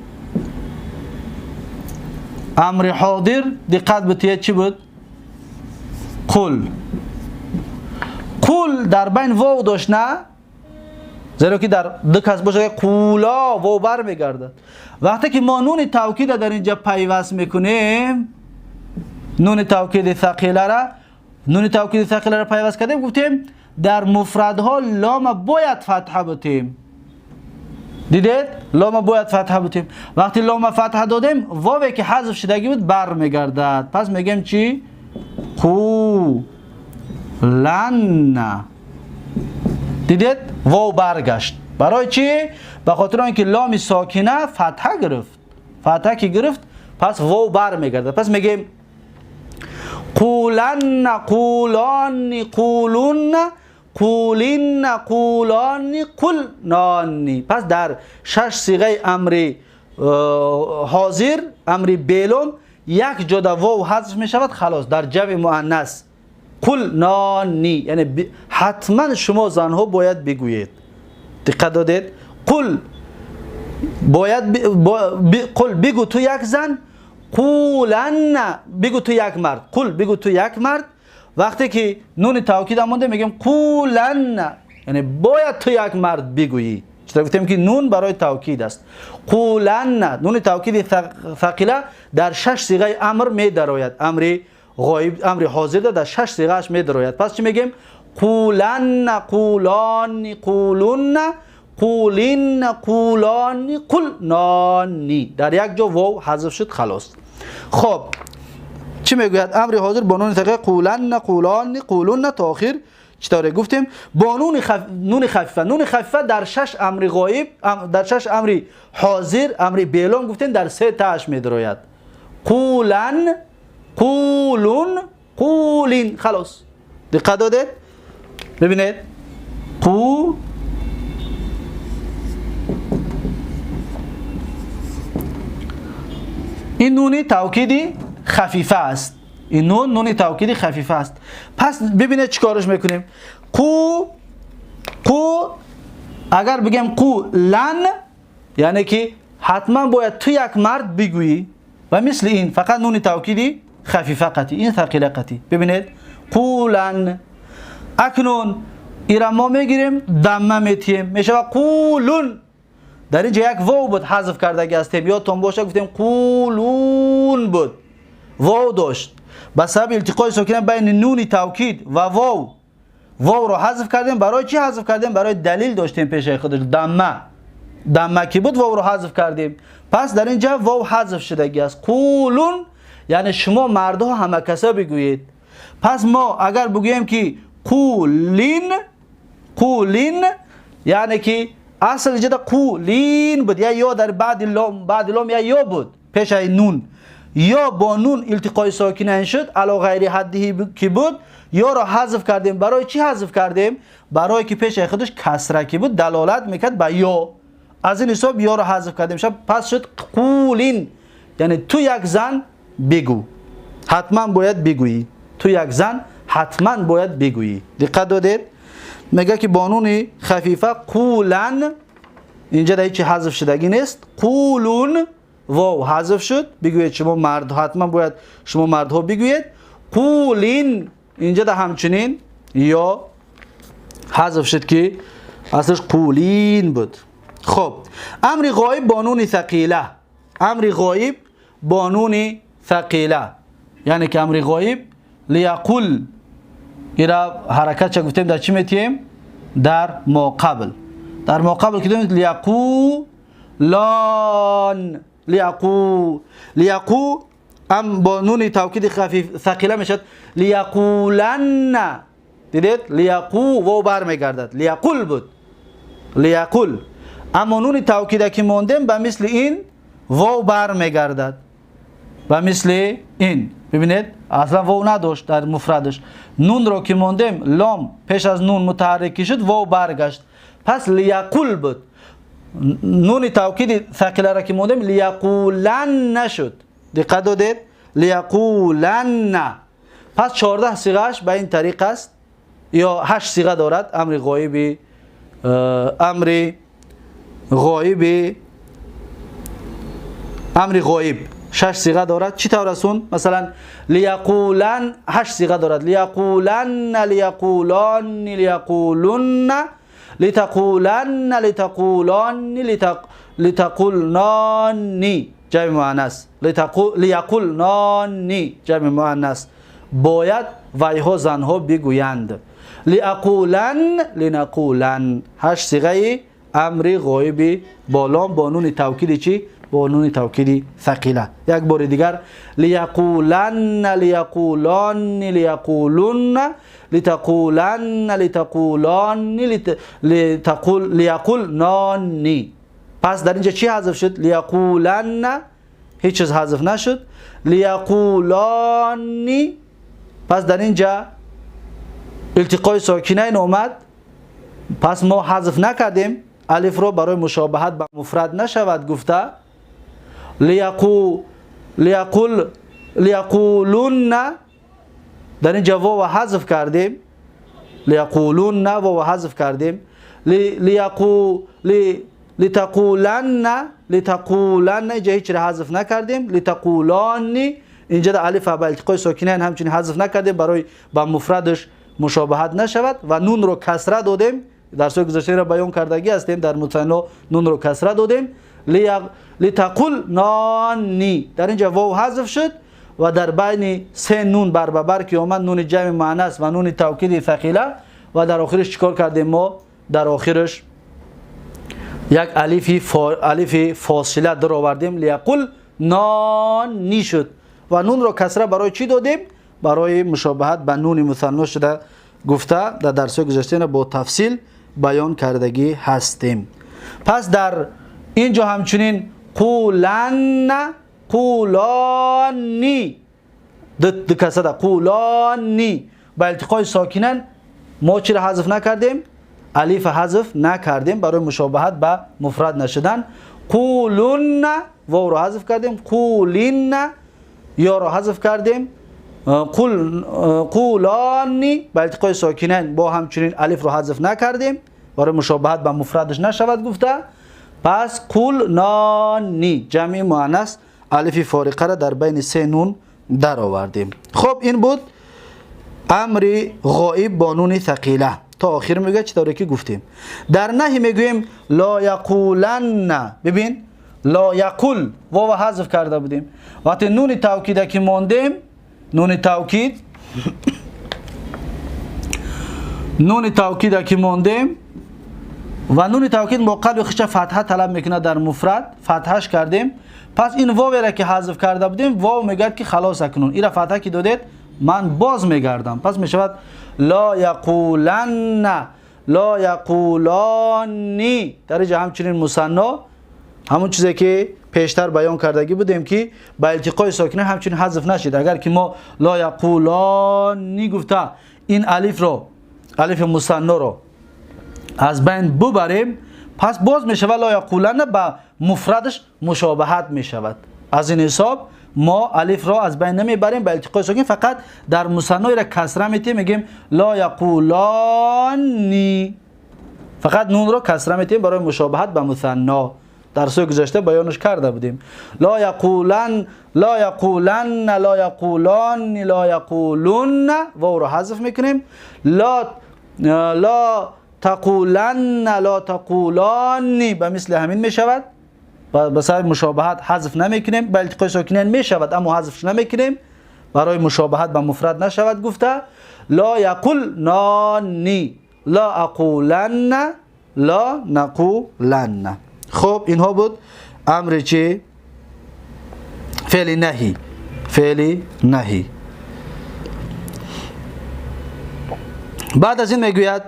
امر حاضر دقت بتید چی بود؟ قل. قل در بین واو داشت نه؟ زیرا که در دو کس باشه قولا واو بر میگردد. وقتی که ما نون توکید در اینجا پیوست میکنیم، نون توکید ثقیله را، نون توکید ثقیله را پیوست کردیم، گفتیم در مفردها لام باید فتحه بتیم. دیدید؟ لام باید فتحه بتیم. وقتی لام فتحه دادیم واوی که حذف شدگی بود بر میگردد. پس میگیم چی؟ قو لن. دیدید؟ واو برگشت. برای چی؟ به خاطر اینکه لام ساکنه فتحه گرفت. فتحه که گرفت پس واو بر میگرده. پس میگیم قولن قولان قولون قولین قولان قلنانی. پس در شش صیغه امر حاضر، امر بیلوم، یک جا در واو حذف میشود خلاص. در جمع مؤنث قلنانی، یعنی حتما شما زنها باید بگویید. دقت دادید؟ قل باید قل بگو تو یک زن، قولن بگو تو یک مرد، قل بگو تو یک مرد. وقتی که نون توکید مونده میگیم قولن، یعنی باید تو یک مرد بگویی. چطور گفتیم که نون برای توکید است. قولن نون توکید ثقیله در شش صیغه امر می درآید. امر غایب، امر حاضر در شش صیغه اش می درآید. پس چی میگیم؟ قولن قولان قولون قولین قولان قلنانی. در یک جا واو حذف شد خلاص. خب چی میگوید؟ امر حاضر با نون ثقیله قولن قولان قولون تا آخر. چطوره گفتیم؟ با نون خفیفه. نون خفیفه در شش امر غایب، در شش امر حاضر، امر بیلوم گفتیم در سه تاش میدروید. قولن قولون قولین. خلاص دقت دادید؟ ببینید قو این نون توکیدی خفیفه است. این نون نون توکیدی خفیفه است. پس ببینید چیکارش میکنیم. قو قو اگر بگم قو لن، یعنی که حتما باید تو یک مرد بگویی و مثل این فقط نون توکیدی خفیفه قطعی، این ثقیله قطعی. ببینید قولن. اکنون ایرا ما میگیریم دمه میتیم میشه قولون. در اینجا یک واو بود حذف کردگی هستیم، یادتون باشه گفتیم قولون بود، واو داشت. به سبب التقای ساکنه بین نون توکید و واو، واو رو حذف کردیم. برای چی حذف کردیم؟ برای دلیل داشتیم پیش خودش دمه، دمه که بود واو رو حذف کردیم. پس در اینجا واو حذف شدگی است. قولون یعنی شما مردها همه کسا بگویید. پس ما اگر بگوییم که قولین، قولین یعنی که اصل جدا قولین بود، یا در بعد لام، بعد لام یا بود پیش نون، یا با نون التقای ساکنین شد علی غیر حده که بود، یا را حذف کردیم. برای چی حذف کردیم؟ برای که پیش خودش کسره که بود دلالت میکرد به یا، از این حساب یا را حذف کردیم. شب پس شد قولین، یعنی تو یک زن بگو، حتما باید بگویی. تو یک زن حتما باید بگویی. دقت دادید؟ میگه که با نون خفیفه قولن، اینجا در هیچ حذف شدگی نیست. قولون واو حذف شد. بگویید شما مرد، حتما باید شما مردها بگویید. قولین اینجا در همچنین یا حذف شد که اصلش قولین بود. خب امر غایب با نون ثقیله، امر غایب با نون ثقیله، یعنی که امر غایب لیقل، ایرا حرکت چه گفتیم در چی میتیم؟ در ما قبل. در ما قبل که داریم لیقولان، لیقو، لیقو ام با نون توکید خفیف ثقیله میشد لیقولن. دیدید؟ لیقو و برمیگردد، لیقل بود، لیقل. اما نون توکید که موندیم به مثل این واو برمیگردد، به مثل این. ببینید اصلا واو نداشت در مفردش، نون رو که موندیم لام پیش از نون متحرک شد، واو برگشت، پس لیقل بود. نون توکید ثقیله را که موندیم لیقولن نشد. دقت دادید؟ لیقولن. پس 14 صیغه‌اش به این طریق است، یا 8 صیغه دارد امر غایب، امر غایب، امر غایب 6 صیغه دارد. چی طور است اون؟ مثلا لیقولن 8 صیغه دارد. لیقولن، لیقولان، لیقولن، لتقولن، لتقولان، لتقولنانی جمع مؤنث، لیقولنانی جمع مؤنث. باید ویها زنها بگویند. لیقولن، لنقولن. 8 صیغه امر غایب با لام با نون توکید چی؟ با نون توکید ثقیله. یک بار دیگر لیقولن، لیقولان، لیقولن، لتقولن، لتقولان، لیقولنانی. پس در اینجا چی حذف شد؟ لیقولن هیچ چیز حذف نشد. لیقولانی، پس در اینجا التقای ساکنین اومد، پس ما حذف نکردیم الف رو برای مشابهت به مفرد نشود گفته. لیقو، لیقول، لیقولون، در اینجا واو حذف کردیم. لیقولون واو حذف کردیم. لیقو، لتقولن، لتقولن اینجا هیچ را حذف نکردیم. لتقولانی اینجا در الف با التقای ساکنین همچنین حذف نکردیم برای با مفردش مشابهت نشود و نون رو کسره دادیم. در سوی گذشته را بیان کردگی هستیم، در مثنا نون رو کسره دادیم. لتقل نانی در اینجا واو حذف شد و در بین سه نون بر به بر که آمد نون جمع مؤنث و نون توکید ثقیله و در آخرش چیکار کردیم ما؟ در آخرش یک الف فاصله در آوردیم. لیقل نانی شد و نون را کسره برای چی دادیم؟ برای مشابهت به نون مثنا شده گفته در درس گذشته با تفصیل بیان کردگی هستیم. پس در اینجا همچنین قولن، قولانی دو کسره قولانی با التقای ساکنن ما چی را حذف نکردیم؟ الف حذف نکردیم برای مشابهت به مفرد نشدن. قولن واو را حذف کردیم، قولین یا را حذف کردیم، قولانی با التقای ساکنین با همچنین الف را حذف نکردیم برای مشابهت به مفردش نشود گفته. پس قولنانی جمع مؤنث الف فارقه را در بین سه نون در آوردیم. خب این بود امر غایب با نون ثقیله تا آخر میگه چطوری که گفتیم. در نهی میگوییم لا یقولن. ببین لا یقول واو حذف کرده بودیم، وقتی نون توکید که ماندیم، نون توکید، نون توکید که ماندیم و نون توکید با قلب خش فتحه طلب میکنه در مفرد، فتحش کردیم. پس این واو را که حذف کرده بودیم، واو میگه که خلاص اکنون این را فتحه که دادید من باز میگردم. پس میشود لا یقولن، لا یقولانی. در اینجا همچنین مثنا همون چیزی که پیشتر بیان کردگی بودیم که با التقای ساکنه همچنین حذف نشید. اگر که ما لا یقولانی گفته این الف رو، الف مثنا رو از بین ببریم، پس باز میشود لا یقولن به مفردش مشابهت میشود. از این حساب ما الف را از بین نمیبریم به التقای ساکن، فقط در مثنای را کسره میتیم، میگیم لا یقولانی، فقط نون را کسره میتیم برای مشابهت به مثنا. در سوی گذشته بیانش کرده بودیم. لا یقولن، لا یقولن، لا یقولان، لا یقولون، واو را حذف میکنیم. لا لا تقولن، لا تقولانی به مثل همین میشود، به سبب مشابهت حذف نمیکنیم. به التقای ساکنین میشود اما حذفش نمیکنیم برای مشابهت به مفرد نشود گفته. لا یقولنانی، لا اقولن، لا نقولن. خب اینها بود امر چی؟ فعل نهی. فعل نهی. بعد از این میگوید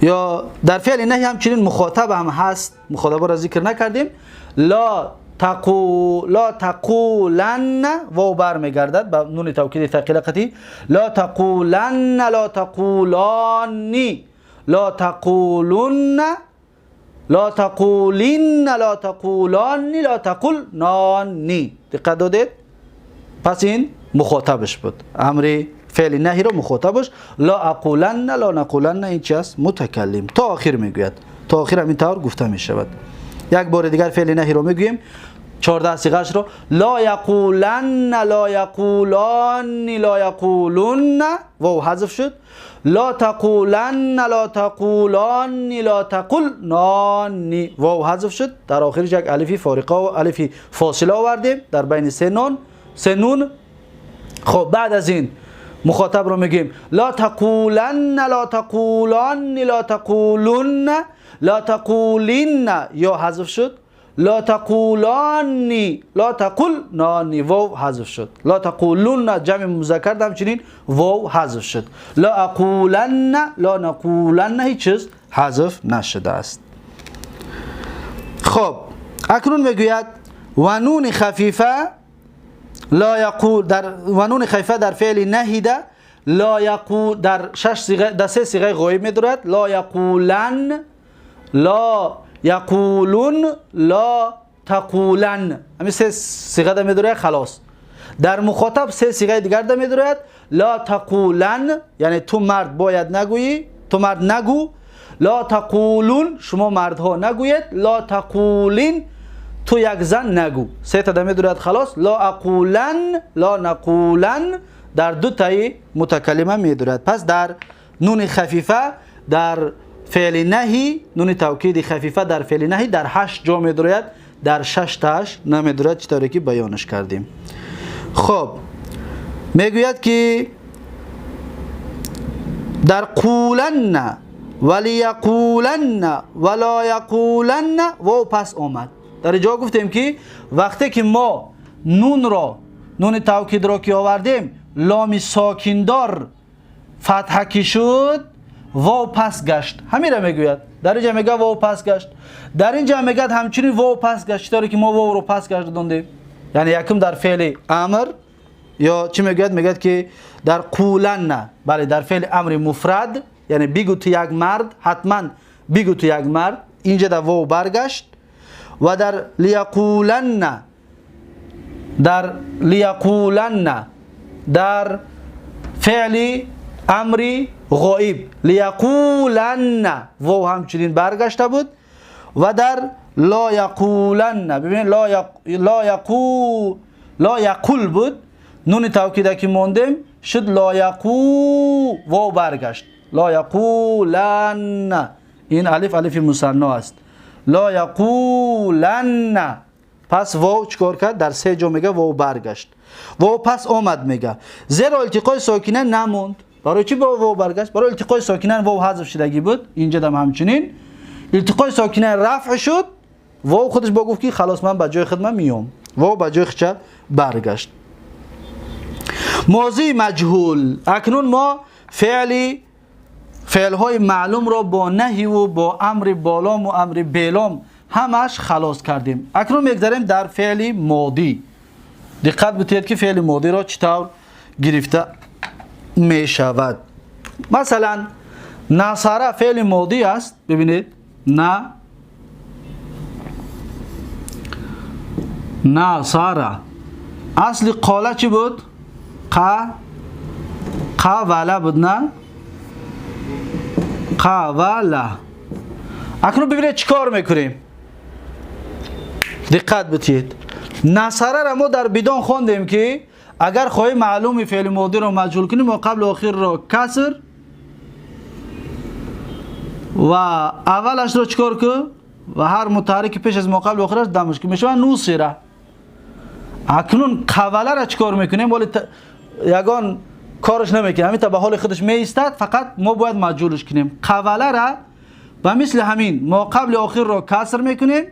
یا در فعل نهی همچنین مخاطب هم هست، مخاطب را ذکر نکردیم. لا تقو لا تقولن، واو برمیگردد به نون توکید ثقیله قطعی. لا تقولن، لا تقولانی، لا تقولن، لا تقولین، لا تقولانی، لا تقولنانی. دقت دادید؟ پس این مخاطبش بود، امر فعل نهی رو مخاطبش. لا اقولن، لا نقولن، این چی است؟ متکلم. تا آخر میگوید، تا آخر همین طور گفته میشود. یک بار دیگر فعل نهی رو میگوییم، 14 صیغه‌اش رو. لا یقولن، لا یقولان، لا یقولن، واو حذف شد. لا تقولن، لا تقولان، لا تقولنان، واو حذف شد. در آخرش یک الفی فارقه و الفی فاصله آوردیم در بین سه نون، سه نون. خب بعد از این مخاطب رو میگیم لا تقولن، لا تقولان، لا تقولن، لا تقولین، یا حذف شد. لا تقولانی، لا تقولنانی، واو حذف شد. لا تقولون جمع مذکر همچنین واو حذف شد. لا اقولن، لا نقولن، هیچ چیز حذف نشده است. خب اکنون میگوید و نون خفیفه لا یقول، در و نون خفیفه در فعل نهیده لا یقول، در شش صیغه، در سه صیغه غایب میدارد. لا یقولن، لا یقولون، لا تقولن، همین سه صیغه ده میداره خلاص. در مخاطب سه صیغه دیگر ده میدارد. لا تقولن یعنی تو مرد باید نگویی، تو مرد نگو. لا تقولون شما مردها نگویید. لا تقولین تو یک زن نگو. سه تا ده میدارد خلاص. لا اقولن، لا نقولن در دو تای متکلمه میدارد. پس در نون خفیفه در فعل نهی، نون توکید خفیفه در فعل نهی در 8 جا میدارد، در 6 تاش نمیدارد، چطوری که بیانش کردیم. خب میگوید که در قولن ولیقولن ولا یقولن واو پس آمد. در اینجا گفتیم که وقتی که ما نون را، نون توکید را که آوردیم، لام ساکندار فتحه که شد واو پس گشت، همین را میگوید. در اینجا میگه واو پس گشت، در اینجا میگه همچنین واو پس گشت، چطوری که ما واو رو پس گردوندیم. یعنی یکم در فعل امر یا چی میگوید؟ میگه که در قولن، بله در فعل امر مفرد، یعنی بگو تو یک مرد، حتما بگو تو یک مرد، اینجا در واو برگشت. و در لیقولن، در لیقولن در فعل امری غائب لیقولن واو همچنین برگشته بود. و در لا یقولن، ببینید لا یقول، لا یقول بود، نون توکید که موندیم شد لا یقو، واو برگشت، لا یقولن، این الف الف مثنا است، لا یقولن. پس واو چیکار کرد؟ در سه جا میگه واو برگشت، واو پس آمد میگه، زیرا التقای ساکنه نموند. برای چی با واو برگشت؟ برای التقای ساکنه واو حذف شدگی بود، اینجا دم همچنین التقای ساکنه رفع شد، واو خودش با گفت که خلاص من به جای خود من میام، واو به جای خودش برگشت. ماضی مجهول. اکنون ما فعلهای معلوم را با نهی و با امر بالام و امر بیلام همش خلاص کردیم. اکنون میگذریم در فعل ماضی. دقت بتید که فعل ماضی را چطور گرفته می شود. مثلا نصر فعل ماضی است. ببینید نه نصر اصل قاله چی بود؟ قوله بود نه؟ قوله. اکنون ببینید چیکار میکنیم. دقت بتید. نصره را ما در بدان خواندیم که اگر خواهی معلوم فعل ماضی را مجهول کنیم، ما قبل آخر را کسر و اولش را چیکار کو و هر متحرک پیش از ما قبل آخرش دمش که میشه نصره. اکنون قوله را چیکار میکنیم؟ ولی یگان کارش نمیکنه، همین تا به حال خودش میایستد، فقط ما باید مجهولش کنیم. قوله را به مثل همین ما قبل آخر را کسر میکنیم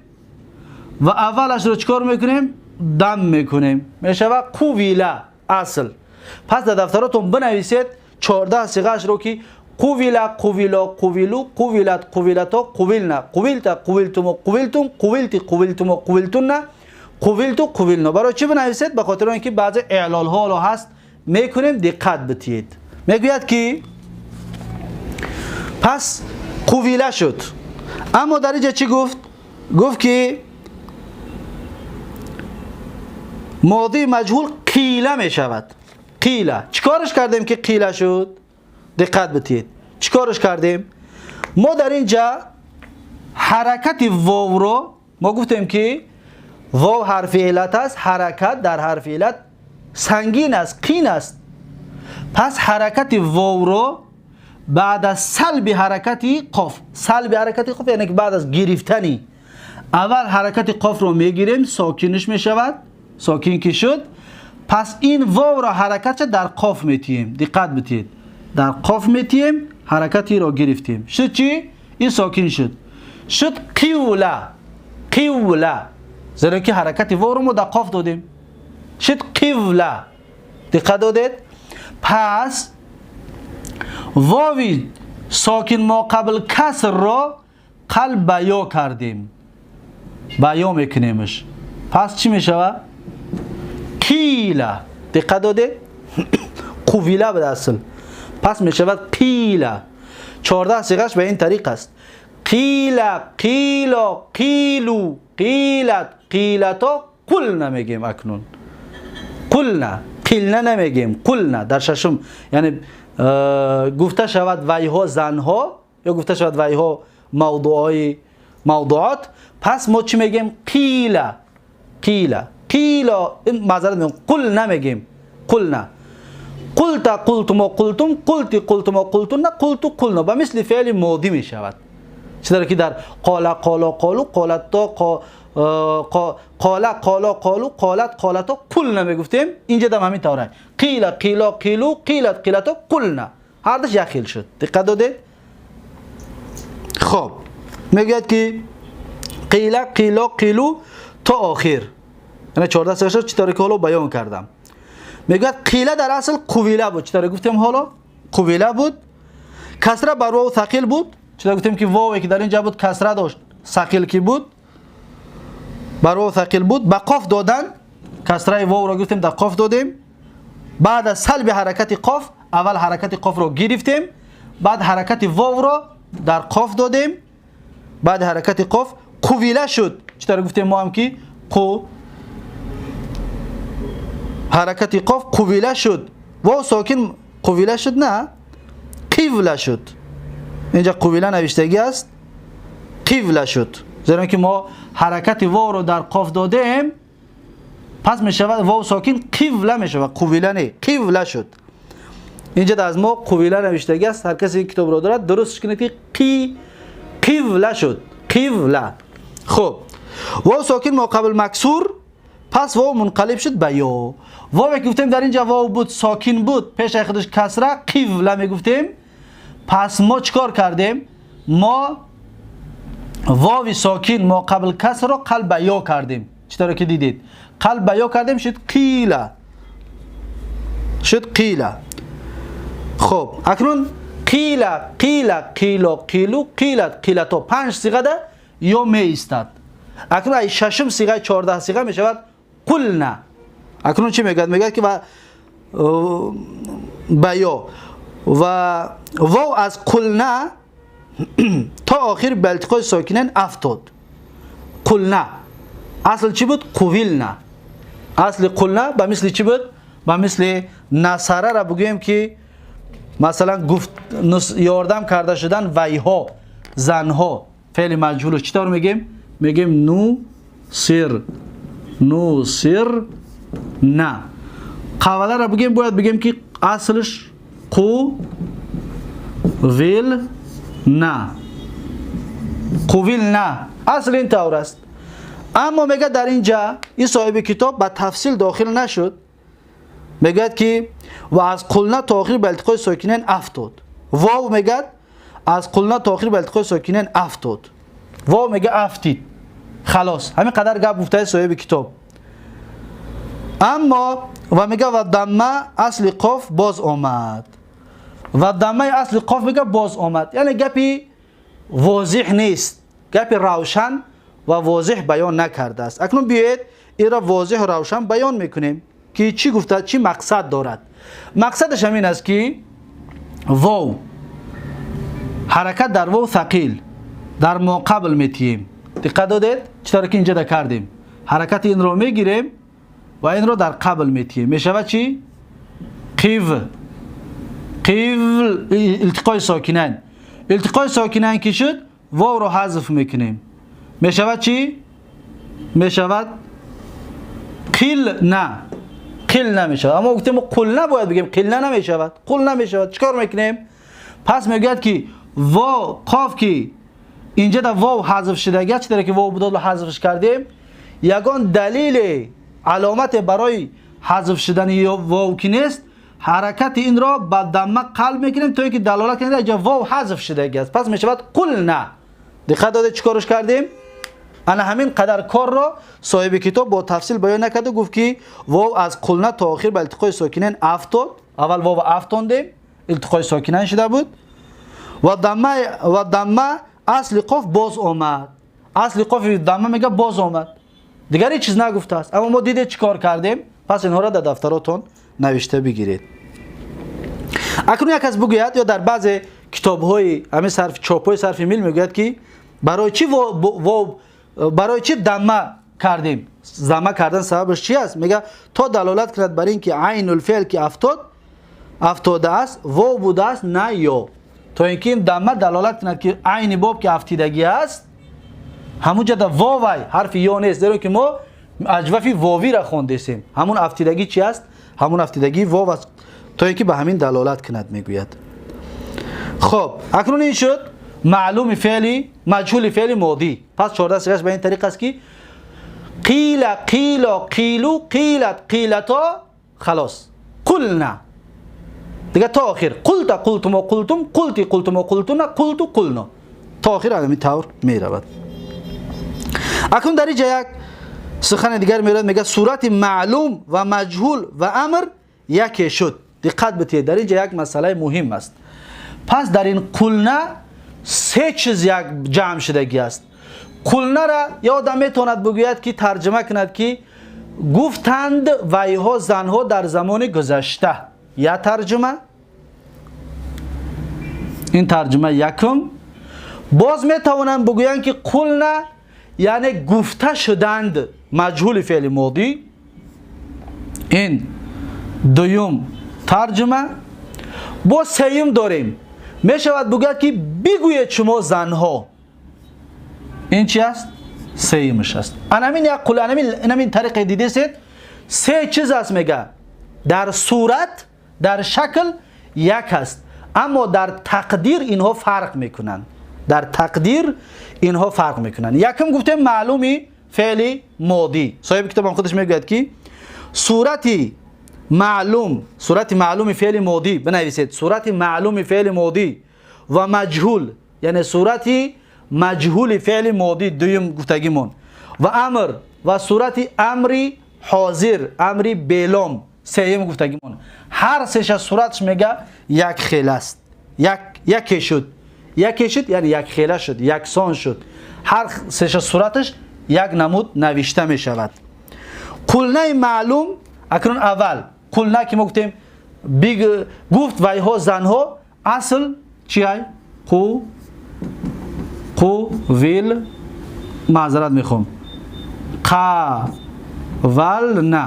و اولش را چیکار میکنیم؟ دم میکنیم، میشود قویله اصل. پس در دفتراتون بنویسید 14 صیغه‌اش رو که قویله، قویلا، قویلو، قویلت، قویلتا، قویلنا، قویلتا، قویلتم، قویلتم، قویلتی، قویلتم، قویلتن، قویلتو، قویلنا. برای چی بنویسید؟ به خاطر اینکه بعضی اعلال ها هست میکنیم، دقت بتید. میگوید که پس قویله شد. اما در اینجا چی گفت؟ گفت که ماضی مجهول قیله می شود. قیله چیکارش کردیم که قیله شد؟ دقت بتید چیکارش کردیم؟ ما در اینجا حرکت واو رو ما گفتیم که واو حرف علت است، حرکت در حرف علت سنگین است، قین است. پس حرکت واو رو بعد از سلب حرکت قاف، سلب حرکت قاف یعنی که بعد از گرفتنی اول حرکت قاف رو میگیریم، ساکنش میشود، ساکن که شد پس این واو را حرکت در قاف میتیم. دقت بتید، در قاف میتیم، حرکتی را گرفتیم، شد چی؟ این ساکن شد، شد قیوله. قیوله زیرا که حرکت واو رو ما در قاف دادیم، شد قیوله. دقت دادید؟ پس واوی ساکن ما قبل کسر را قلب بیا کردیم، بیا میکنیمش، پس چی میشود؟ قیله. دقت داده؟ قویله به اصل، پس میشود قیله. 14 صیغه‌اش به این طریق است: قیله، قیلا، قیلو، قیلت، قیلتا، قلنا میگیم. اکنون قلنا، قیلنا نمیگیم، قلنا در ششم، یعنی گفته شود ویها زنها یا گفته شود ویها موضوعای موضوعات. پس ما چی میگیم؟ قیله، قیله، قیلا. معذرت میگم، قل نمیگیم، قلنا. قلت، قلتم، قلتم، قلتی، قلتم، قلتن، قلت، قلنا. به مثل فعل ماضی میشود. چطور که در قال، قالا، قالو، قالتا، قال، قالا، قالو، قالت، قالتا، قلنا میگفتیم. اینجا هم همین طوره: قیل، قیلا، قیلو، قیلت، قیلتا، قلنا. هر دوش یک خیل شد. دقت دادید؟ خب میگوید که قیل، قیلا، قیلو تا آخر، یعنی 14 صیغه چطور که حالا بیان کردم. میگوید قیله در اصل قویله بود، چطور گفتیم حالا قویله بود، کسره بر واو ثقیل بود، چطور گفتیم که واوی که در اینجا بود کسره داشت، ثقیل کی بود، بر واو ثقیل بود، به قاف دادن، کسره واو را گفتیم در قاف دادیم. بعد از سلب حرکت قاف اول حرکت قاف را گرفتیم، بعد حرکت واو را در قاف دادیم، بعد حرکت قاف قویله شد. چطور گفتیم ما هم که قو حرکت قاف قویله شد، واو ساکن قویله شد، نه قیوله شد. اینجا قویله نوشتگی است، قیوله شد، زیرا که ما حرکت واو رو در قاف دادیم، پس می شود واو ساکن قیوله می شود، قویله نه، قیوله شد. اینجا از ما قویله نوشتگی است، هر کسی این کتاب را دارد درستش کنید که قیوله شد، قیوله. خب واو ساکن ما قبل مکسور، پس واو منقلب شد به یا. واو که گفتیم در اینجا واو بود ساکن بود، پیش خودش کسره، قیوله میگفتیم. پس ما چیکار کردیم؟ ما واو ساکن ما قبل کسر را قلب به یا کردیم، چطور که دیدید قلب به یا کردیم، شد قیله، شد قیله. خب اکنون قیله، قیله، قیلا، قیلو، قیلت، قیلتا، 5 صیغه ده یا می ایستد. اکنون ای ششم صیغه 14 صیغه می شود قلنا. اکنون چی میگد؟ میگد که با یا و واو از قلنا تا آخر به التقای ساکنین افتاد. قلنا اصل چی بود؟ قویلنا. Асли қулна ба мисли чӣ буд? Ба мисли насара ра бигӯем ки масалан гуфт ёрдам карда шудан вайҳо, занҳо, феъли маҷҳулш чӣ тавр мегем? Мегем ну сир, ну сир на. Қаваларо бигем, бояд бигем ки аслш қу вил на, қувил на, асл ин тавр аст. Аммо мегӯяд, дар ин ҷа ин соҳиби китоб ба тафсил дохил нашуд. Мегӯяд ки ва аз қулна то охир ба илтиқои сокинен афтод вов. Мегӯяд, аз қулна то охир ба илтиқои сокинен афтод вов, мега афтид, халос, ҳамин қадар гап гуфтаи соҳиби китоб. Аммо ва мега ва дамма асли қоф боз омад, ва даммаи асли қоф мега боз омад, яъне гапи возеҳ нест, гапи равшан ва возеҳ баён накардааст. Акнун биёед, инро возеҳу равшан баён мекунем ки чӣ гуфта, чӣ мақсад дорад. Мақсадаш ҳамин аст ки вов, ҳаракат дар вов сақил дар моқабл метиҳем. Диққат додед, чӣ тавре ки инҷа да кардем? Ҳаракати инро мегирем ва инро дар қабл метиҳем. Мешавад чӣ? Қив, қив, илтиқои сокинайн. Илтиқои сокинайн ки шуд, вовро ҳазф мекунем. Мешавад чӣ? Мешавад қил на, қил намешавад. Аммо гуфтем қулна бояд бигем, қилна намешавад, қул намешавад. Чӣ кор мекунем? Пас мегӯяд ки во қоф ки инҷа да вов ҳазф шудага, чӣ таре ки вов будод ҳазфш кардем, ягон далеле, аломате барои ҳазф шудани вов ки нест, ҳаракати инро ба дамма қалб мекунем, то ин ки далолат кунад, инҷа вов ҳазф шудаги аст. Пас мешавад қулна. Диққат додед, чӣ корш кардем? Ана ҳамин қадар корро соҳиби китоб бо тафсил баён накарда, гуфт ки вов аз қулна то охир ба илтиқои сокинен афтод. Аввал вова афтондем, илтиқои сокинан шуда буд, ва дамма асли қоф боз омад. Асли қофи дамма мега боз омад, дигар ҳеҷ чиз нагуфтааст. Аммо мо дидед, чӣ кор кардем. Пас инҳоро дар дафтаротон навишта бигиред. Акнун як кас бигӯяд ё дар баъзе китобҳои ҳамин сарф, чопҳои сарфи мил мегӯяд ки барои чӣ вов, барои чӣ дамма кардем? Дамма кардан сабабаш чи аст? Мега, то далолат кунад бар ин ки айнулфеъл ки афтод, афтодааст, вов будааст, на ё. То ин ки ин дамма далолат кунад ки айни боб ки афтидагӣ аст, ҳамун ҷада вовай, ҳарфи ё нест, зеро ки мо аҷвафи вовиро хондесем. Ҳамун афтидагӣ чи аст? Ҳамун афтидагӣ вов аст. То ин ки ба ҳамин далолат кунад, мегӯяд. Хоб, акнун ин шуд маълуми феъли маҷҳули феъли модӣ. Пас 14 сиғаш ба ин тариқ аст ки қила, қило, қилу, қилат, қилато, халос, қулна, дигар то охир қулта, қултумо, қултум, қулти, қултумо, қултуна, қулту, қулно, то охир ҳамин тавр меравад. Акнун дар инҷа як сухани дигар меравад. Мегӯяд, сурати маълум ва маҷҳул ва амр яке шуд. Диққат битиҳед, дар инҷа як масъалаи муҳим аст. Пас дар ин қулна се чиз як ҷамъ шудагӣ аст. Қулнара ё одам метавонад бигӯяд ки тарҷума кунад ки гуфтанд вайҳо, занҳо, дар замони гузашта. Я тарҷума, ин тарҷума якум. Боз метавонанд бигӯянд ки қулна яъне гуфта шуданд, маҷҳули феъли модӣ, ин дуюм тарҷума. Боз сеюм дорем, мешавад бигӯяд ки бигӯед шумо занҳо. Ин чи аст? Сеюмаш аст. Анамин як қул, анамин тариқе дидесед, се чиз аст. Мега, дар сурат, дар шакл як аст, аммо дар тақдир инҳо фарқ мекунанд. Дар тақдир инҳо фарқ мекунанд. Якум гуфтем маълуми феъли модӣ. Соҳиби китобам худаш мегӯяд ки сурати маълум, сурати маълуми феъли модӣ, бинависед, сурати маълуми феъли модӣ ва маҷҳул, яъне сурати маҷҳули феъли модӣ, дуюм гуфтагимон, ва амр ва сурати амри ҳозир, амри белом, сеюм гуфтагимон, ҳар сеша сураташ, мега, як хел аст. Яке шуд, яке шуд, яъне якхела шуд, яксон шуд. Ҳар сеша сураташ як намуд навишта мешавад. Қулнаи маълум, акнун аввал қулна ки мо гуфтем, гуфт вайҳо, занҳо, асл чи ай? Қу, қу вил, маъзарат мехоҳам, қавална.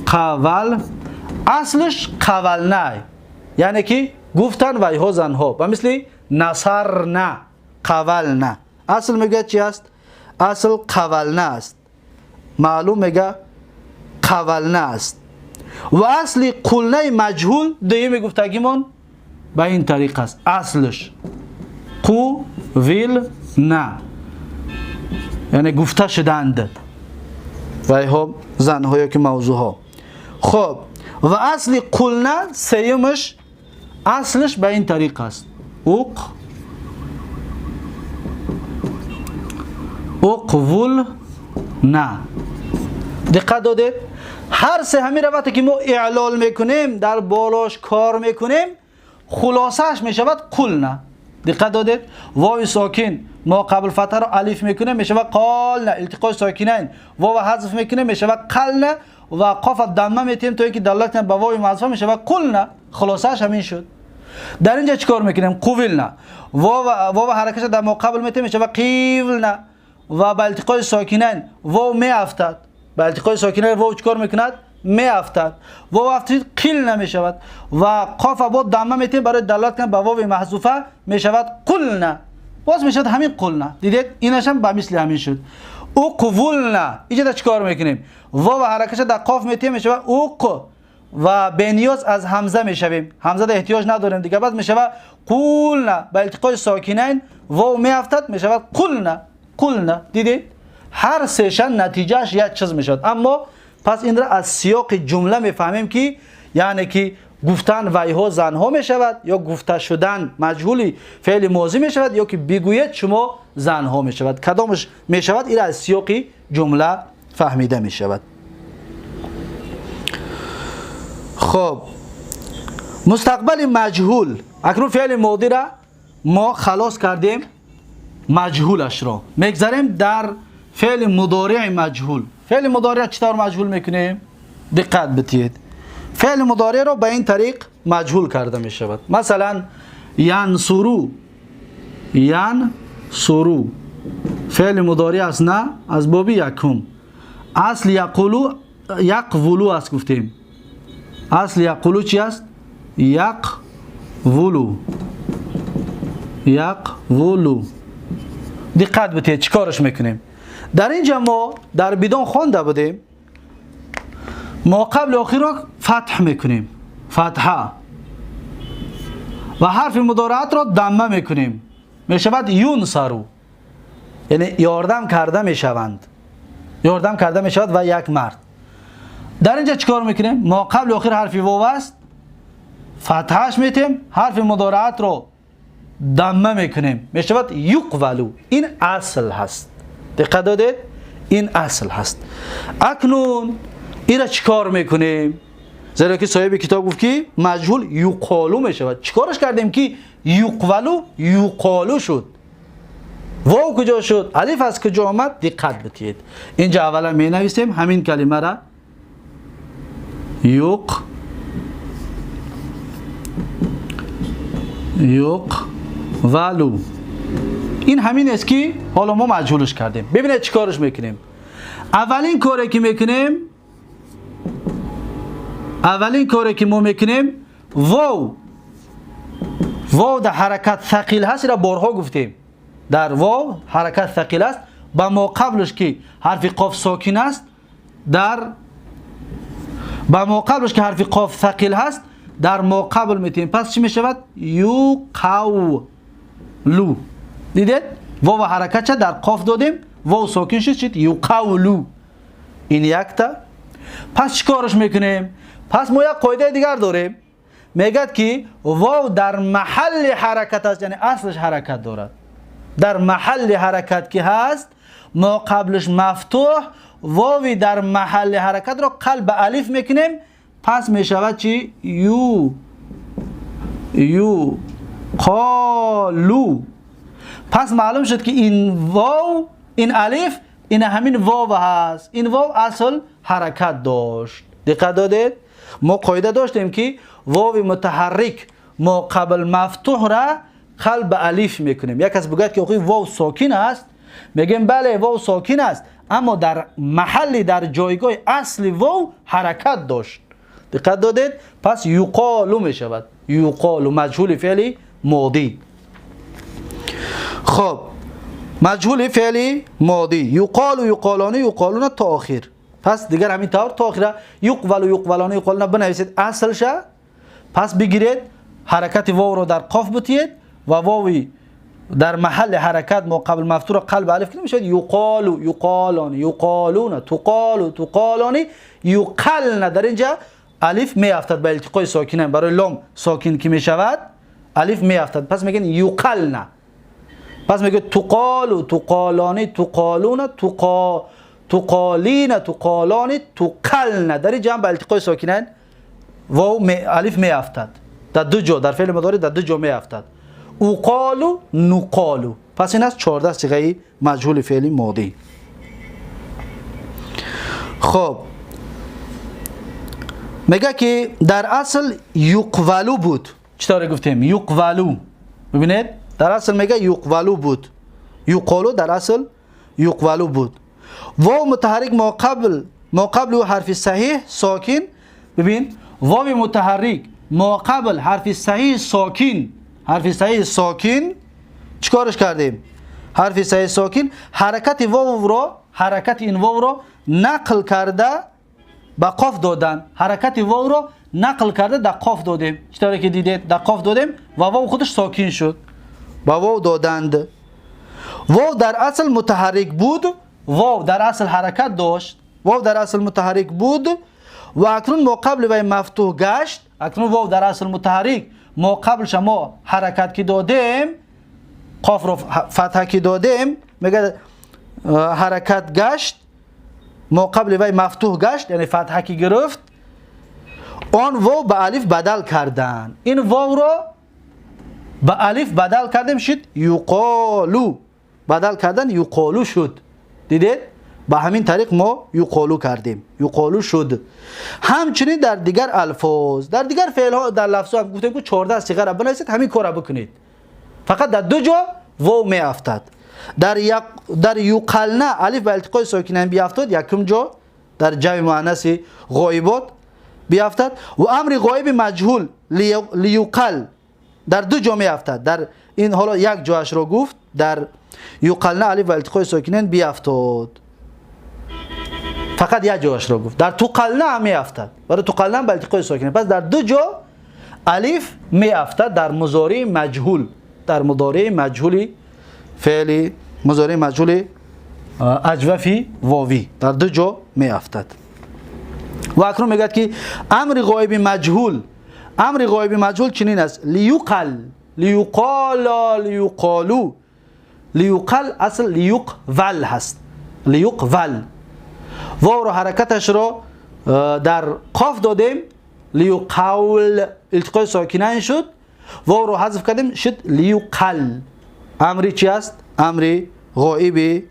قول اصلش قولنه، یعنی که گفتن ویها زنها و مثل نصرنا قولنا. اصل میگه چی است؟ اصل قولنا است. معلوم میگه قولنا است. و اصل قلنه مجهول دیگه میگفتگیمون به این طریق است. اصلش قولنا یعنی گفته شدند ویها زنها یا که موضوع ها. خب و اصل قلنا سیمش اصلش به این طریق است. اقول نه. دقت دادید؟ هر سه همین وقتی که ما اعلال میکنیم در بالاش کار میکنیم خلاصش میشود قلنا. دقت دادید؟ واو ساکن ما قبل فتح رو الف میکنیم میشود قالنا، التقای ساکنین. واو حذف میکنیم میشود قلنا و قاف دمه میتیم تا اینکه دلالت به واو محذوفه میشود قلنا. خلاصش همین شد. در اینجا چیکار میکنیم؟ قولنا. واو حرکتش در ما قبل میتیم میشود قیولنا و به التقای ساکنین واو میافتد. به التقای ساکنین واو چیکار میکند؟ میافتد. واو افتید قیل نمیشود و قاف با دمه میتیم برای دلالت کردن به واو محذوفه میشود قلنا. باز میشود همین قلنا. دیدید؟ اینش هم به مثل همین شد. او قولنا. اینجا چیکار میکنیم؟ واو حرکتش در قاف میتیم میشود اوق و به نیاز از همزه میشویم، همزه در احتیاج نداریم دیگه. بعد میشود قولنا. به التقای ساکنین واو میافتد میشود قلنا. قلنا. دیدید؟ هر سهشن نتیجهش یک چیز میشود. اما پس این را از سیاق جمله میفهمیم که یعنی که گفتن ویها زنها میشود یا گفته شدن مجهولی فعل ماضی میشود یا که بگوید شما زنها میشود. کدامش میشود این را از سیاق جمله فهمیده میشود. خب مستقبل مجهول. اکنون فعل ماضی را ما خلاص کردیم، مجهولش را میگذاریم در فعل مضارع مجهول. فعل مضارع چطور مجهول میکنیم؟ دقت بدید. فعل مضارع را به این طریق مجهول کرده می شود. مثلا ینصرو، ینصرو فعل مضارع است نه از باب یکم. اصل یقولو، یقولو است گفتیم. اصل یقولو چی است؟ یقولو، یقولو. دقت بدید چیکارش میکنیم. در اینجا ما در بدون خوانده بودیم ما قبل آخر را فتح میکنیم، فتحه، و حرف مضارعت را دمه میکنیم میشود ینصرو، یعنی یاردم کرده میشوند، یاردم کرده میشود و یک مرد. در اینجا چیکار میکنیم؟ ما قبل آخر حرف واو است، فتحش میتیم، حرف مضارعت را دمه میکنیم میشود یقولو. این اصل هست. دقت دادید؟ این اصل هست. اکنون این را چیکار میکنیم؟ زیرا که صاحب کتاب گفت که مجهول یقالو میشود. چیکارش کردیم که یقولو یقالو شد؟ واو کجا شد؟ الف از کجا آمد؟ دقت بدید. اینجا اولا می نویسیم همین کلمه را یق یقولو. این همین است که حالا ما مجهولش کردیم. ببینید چیکارش میکنیم. اولین کاری که میکنیم، اولین کاری که ما میکنیم واو، واو در حرکت ثقیل هست، را بارها گفتیم. در واو حرکت ثقیل است، با ما قبلش که حرف قاف ساکن است، در با ما قبلش که حرف قاف ثقیل هست در ما قبل میتیم. پس چی میشود؟ یقولو. دیدید؟ واو حرکت چه در قاف دادیم، واو ساکن شد، شد یقولو. این یک تا. پس چیکارش میکنیم؟ پس ما یک قاعده دیگر داریم، میگد که واو در محل حرکت است، یعنی اصلش حرکت دارد. در محل حرکت که هست ما قبلش مفتوح، واوی در محل حرکت را قلب الف میکنیم، پس میشود چی؟ یو یو قالو. پس معلوم شد که این واو، این الف، این همین واو هست. این واو اصل حرکت داشت. دقت دادید؟ ما قاعده داشتیم که واو متحرک ما قبل مفتوح را قلب الف میکنیم. یک کس بگوید که آخه واو ساکن است، میگیم بله واو ساکن است، اما در محلی در جایگاه اصل واو حرکت داشت. دقت دادید؟ پس یقالو می شود. یقالو مجهول فعلی ماضی. خب مجهول فعلی ماضی یقال یقالانی یقالون تا آخر. پس دیگر همین طور تا آخر یقول یقولانی یقالون بنویسید اصلش. پس بگیرید حرکت واو رو در قاف بتید و واوی در محل حرکت ما قبل مفتوح را قلب الف کنیم میشه یقال یقالان یقالون تقال تقالانی یقلن. در اینجا الف میافتد به التقای ساکنین، برای لام ساکن که میشود الف میافتد، پس میگن یقلن. پس میگه تقال تقالانی تقالون تقالین تقالانی تقلن. در اینجا هم به التقای ساکنین واو الف میافتد در دو جا، در فعل مضارع در دو جا میافتد. اقالو نقالو. پس این است 14 صیغه مجهول فعلی ماضی. خب میگه که در اصل یقولو بود. چطور گفتیم یقولو؟ ببینید در اصل میگه یقولو بود، یقالو در اصل یقولو بود. واو متحرک ما قبل و حرف صحیح ساکن. ببین واو متحرک ما قبل حرف صحیح ساکن، حرف صحیح ساکن چیکارش کردیم؟ حرف صحیح ساکن حرکت واو را، حرکت این واو را نقل کرده به قاف دادن. حرکت واو را نقل کرده در قاف دادیم. چطوری که دیدید در قاف دادیم و واو خودش ساکن شد، با واو دادند. واو در اصل متحرک بود، واو در اصل حرکت داشت، واو در اصل متحرک بود و اکنون ما قبل وی مفتوح گشت. اکنون واو در اصل متحرک ما قبل شما حرکت که دادیم، قاف رو فتحه که دادیم، میگه حرکت گشت، ما قبل وی مفتوح گشت، یعنی فتحه که گرفت، آن واو به الف بدل کردن. این واو رو به الف بدل کردیم شد یقالو، بدل کردن یقالو شد. دیدید؟ به همین طریق ما یقالو کردیم، یقالو شد. همچنین در دیگر الفاظ، در دیگر فعل ها، در لفظ ها گفتیم که 14 صیغه را بنویسید، همین کار را بکنید. فقط در دو جا واو می افتد. در یقلنا الف به التقای ساکنین بیافتد، یکم جا در جمع مؤنث غایبات بیافتد و امر غایب مجهول لیقل در دو جا می افتد. در این حالا یک جاش را گفت، در یقلنا الف به التقای ساکنین بیافتد، فقط یک جاش را گفت. در تقلنا هم می افتد، برای تقلنا به التقای ساکنین. پس در دو جا الف می افتد در مضارع مجهول، در مضارع مجهول فعل مضارع مجهول اجوفی واوی در دو جا می افتد. و اکنون میگه که امر غایب مجهول، امر غایب مجهول چنین است: لیقل، لیقال، لیقالو. لیقل اصل لیقول هست، لیقول. واو رو حرکتش رو در قاف دادیم، لیقول التقای ساکنین شد، واو رو حذف کردیم شد لیقل. امری چی است؟ امر غایب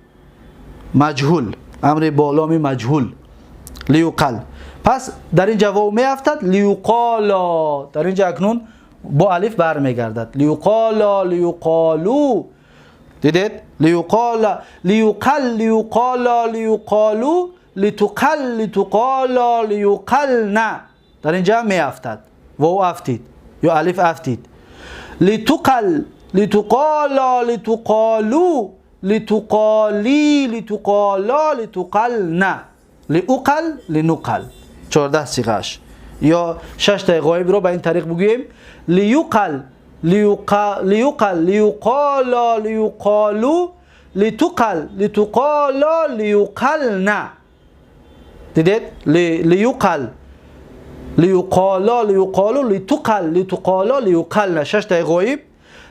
مجهول، امر با لام مجهول، لیقل. پس در اینجا واو می افتد، لیقالا. در اینجا اکنون با الف برمیگردد، لیقالا، لیقالو. دیدید؟ لیقالا، لیقل، لیقالا، لیقالو، لیتقل، لیتقالا، لیقلنا. در اینجا می افتد، واو افتید یا الف افتید. لیتقل، لیتقالا، لیتقالو، لیتقالی، لیتقالا، لیتقلنا، لیاقل، لنقل. 14 صیغه‌اش یا 6 تا غایب رو به این طریق بگوییم: لیقل، لیقل، لیقالا، لیقالو، لیتقل، لیتقالا، لیقلنا. دیدید؟ لیقل، لیقالا، لیقالو، لیتقل، لیتقالا، لیقلنا، 6 تا غایب.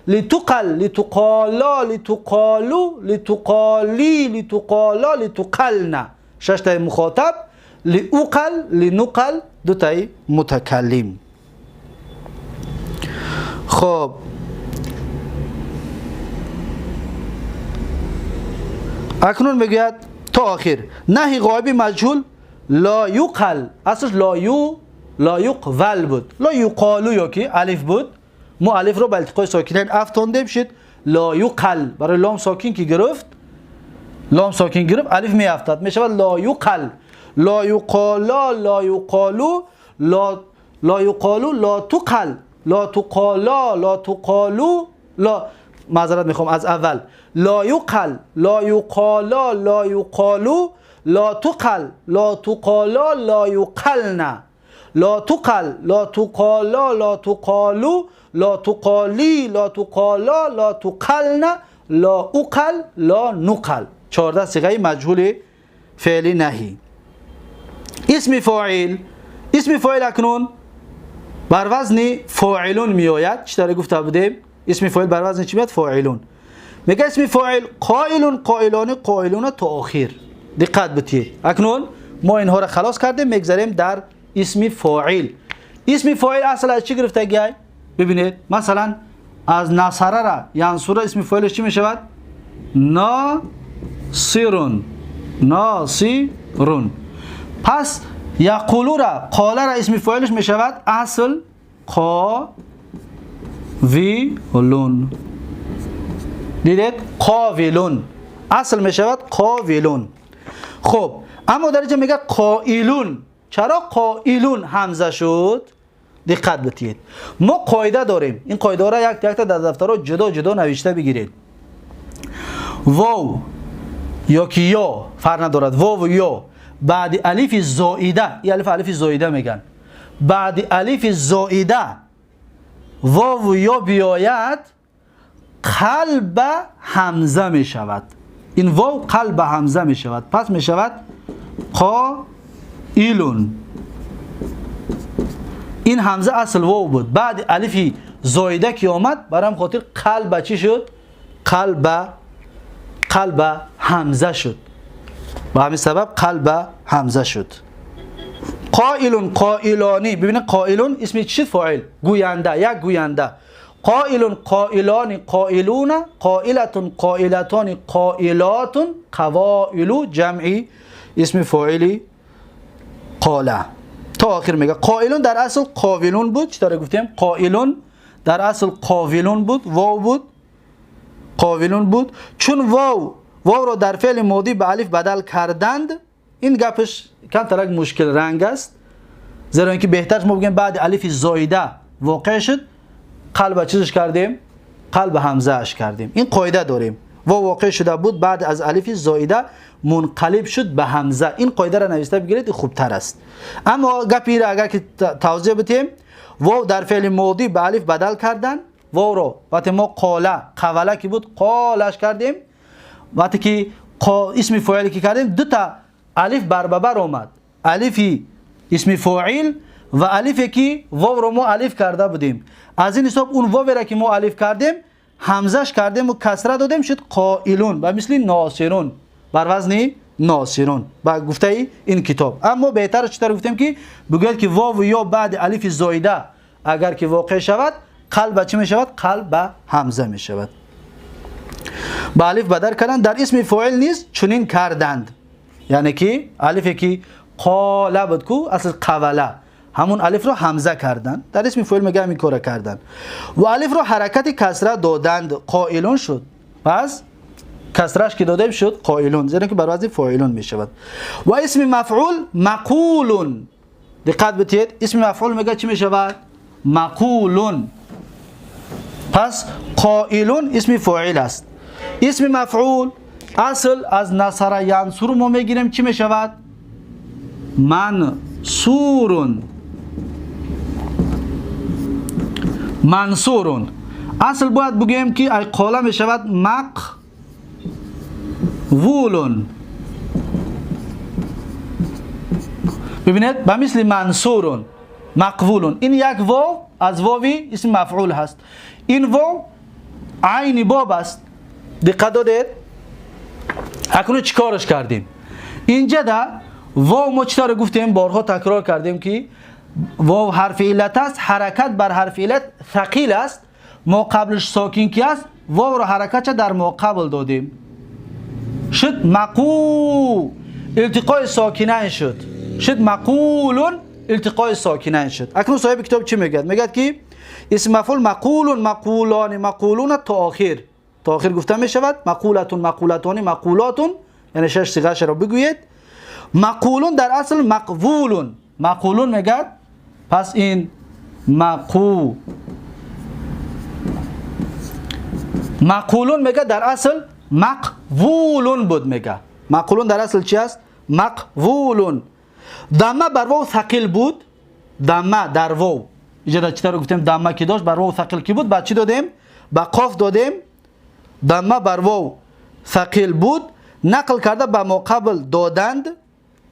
لیتقل، لیتقالا، لیتقالو، لیتقالی، لیتقالا، لیتقلنا، 6 تا مخاطب. لیاقل، لنقل، دو تای متکلم. خب اکنون میگوید تا آخر نهی غایب مجهول لا یقل. اصلش لا یقول بود، لا یقالو یا که الف بود، ما الف رو به التقای ساکنین افتاندیم شد لا یقل. برای لام ساکن که گرفت لام ساکن گرفت الف میافتد، میشود لا یقل، لا یقالا، لا یقالو، لا لا یقالو، لا تقل، لا تقالا، لا تقالو، لا، معذرت میخوام از اول، لا یقل، لا یقالا، لا یقالو، لا تقل، لا تقالا، لا یقلن، لا تقل، لا تقالا، لا تقالو، لا تقالی، لا تقالا، لا تقلن، لا اقل، لا نقل. 14 صیغه مجهول فعلی نهی. اسم فاعل، اسم فاعل اکنون بر وزن فاعلون می آید. چطور گفته بودیم؟ اسم فاعل بر وزن چی میاد؟ فاعلون. میگه اسم فاعل قائلون، قائلان، قائلون تا آخر. دقت بتید. اکنون ما اینها را خلاص کردیم، میگذریم در اسم فاعل. اسم فاعل اصل از چی گرفتگی؟ ببینید مثلا از نصره را ینصره اسم فاعلش چی میشود؟ ناصرون، ناصرون. پس یقولو را قاله را اسم فاعلش میشود اصل قاویلون. دیدید؟ قاویلون اصل میشود قاویلون. خب اما در اینجا میگه قائلون. چرا قائلون همزه شد؟ دقت بتید. ما قاعده داریم، این قاعده را یک یک تا در دفترها جدا جدا نوشته بگیرید. واو یا که یا فرق ندارد، واو و یا بعد الف زائده، این الف الف زائده میگن، بعد الف زائده واو و یا بیاید قلب همزه میشود. این واو قلب همزه میشود، پس میشود قائلون. این همزه اصل واو بود، بعد الف زائده که آمد برام خاطر قلب چی شد؟ قلب همزه شد. به همین سبب قلب همزه شد. قائلون، قائلانی. ببینید قائلون اسم چی؟ فاعل، گوینده، یک گوینده. قائلون، قائلانی، قائلون، قائلتون، قائلتان، قائلاتون، قوائل جمعی اسم فاعلی قاله تا آخر. میگه قائلون در اصل قاولون بود. چطور گفتیم؟ قائلون در اصل قاولون بود، واو بود، قاولون بود. چون واو را در فعل ماضی به الف بدل کردند، این گپش کمتر مشکل رنگ است، زیرا اینکه بهتر ما بگیم بعد الف زایده واقع شد، قلب چیزش کردیم؟ قلب همزه اش کردیم. این قاعده داریم. واو واقع شده بود بعد از الف زایده منقلب شد به همزه. این قاعده را نوشته بگیرید خوبتر است. اما گپی را اگر که توضیح بدیم، واو در فعل ماضی به الف بدل کردن، واو را وقتی ما قاله قوله که بود قالش کردیم، وقتی که اسم فاعل که کردیم دو تا الف بر بر آمد، الفی اسم فاعل و الفی که واو رو ما الف کرده بودیم. از این حساب اون واو را که ما الف کردیم همزش کردیم و کسره دادیم شد قائلون و مثل ناصرون بر وزن ناصرون با گفته این کتاب. اما بهتر چطور گفتیم که بگوید که واو و یا بعد الف زایده اگر که واقع شود قلب چی می شود؟ قلب همزه می شود. با الف بدل کردن در اسم فاعل نیز چنین کردند، یعنی که الفی که قاله بود کو اصل قوله، همون الف رو همزه کردن در اسم فاعل میگه همین کارو کردن و الف رو حرکت کسره دادند قائلون شد. پس کسرش که داده شد قائلون، زیرا که بر وزن فاعلون می شود. و اسم مفعول مقولون. دقت بتید، اسم مفعول میگه چی می شود؟ مقولون. پس قائلون اسم فاعل است. اسم مفعول اصل از نصر ینصر ما میگیریم چی می شود؟ منصورون. منصورون اصل باید بگوییم که ای قاله می شود مقولون. ببینید به مثل منصورون مقبولون، این یک واو از واوی اسم مفعول هست، این واو عین باب است. دقت دادید؟ اکنون چیکارش کردیم؟ اینجا دا واو ما چطور گفتیم؟ بارها تکرار کردیم که واو حرف علت است، حرکت بر حرف علت ثقیل است، ما قبلش ساکن کی است، واو را حرکت در ما قبل دادیم شد مقو، التقای ساکنین شد، شد مقولون، التقای ساکنین شد. اکنون صاحب کتاب چی میگه؟ میگه که اسم مفعول مقولون، مقولان، مقولون تا آخر، تا آخر گفته می شود، مقولتون، مقولتان، مقولاتون یعنی شش صیغه رو بگویید. مقولون در اصل مقولون، مقولون میگه. پس این مقولون میگه در اصل مقولون بود میگه. مقولون در اصل چی است؟ مقولون. ضمه بر واو ثقیل بود، ضمه در واو اینجا چطور گفتیم ضمه که داشت بر واو ثقیل کی بود؟ بعد چی دادیم؟ با قاف دادیم. ضمه بر واو ثقیل بود، نقل کرده به ما قبل دادند،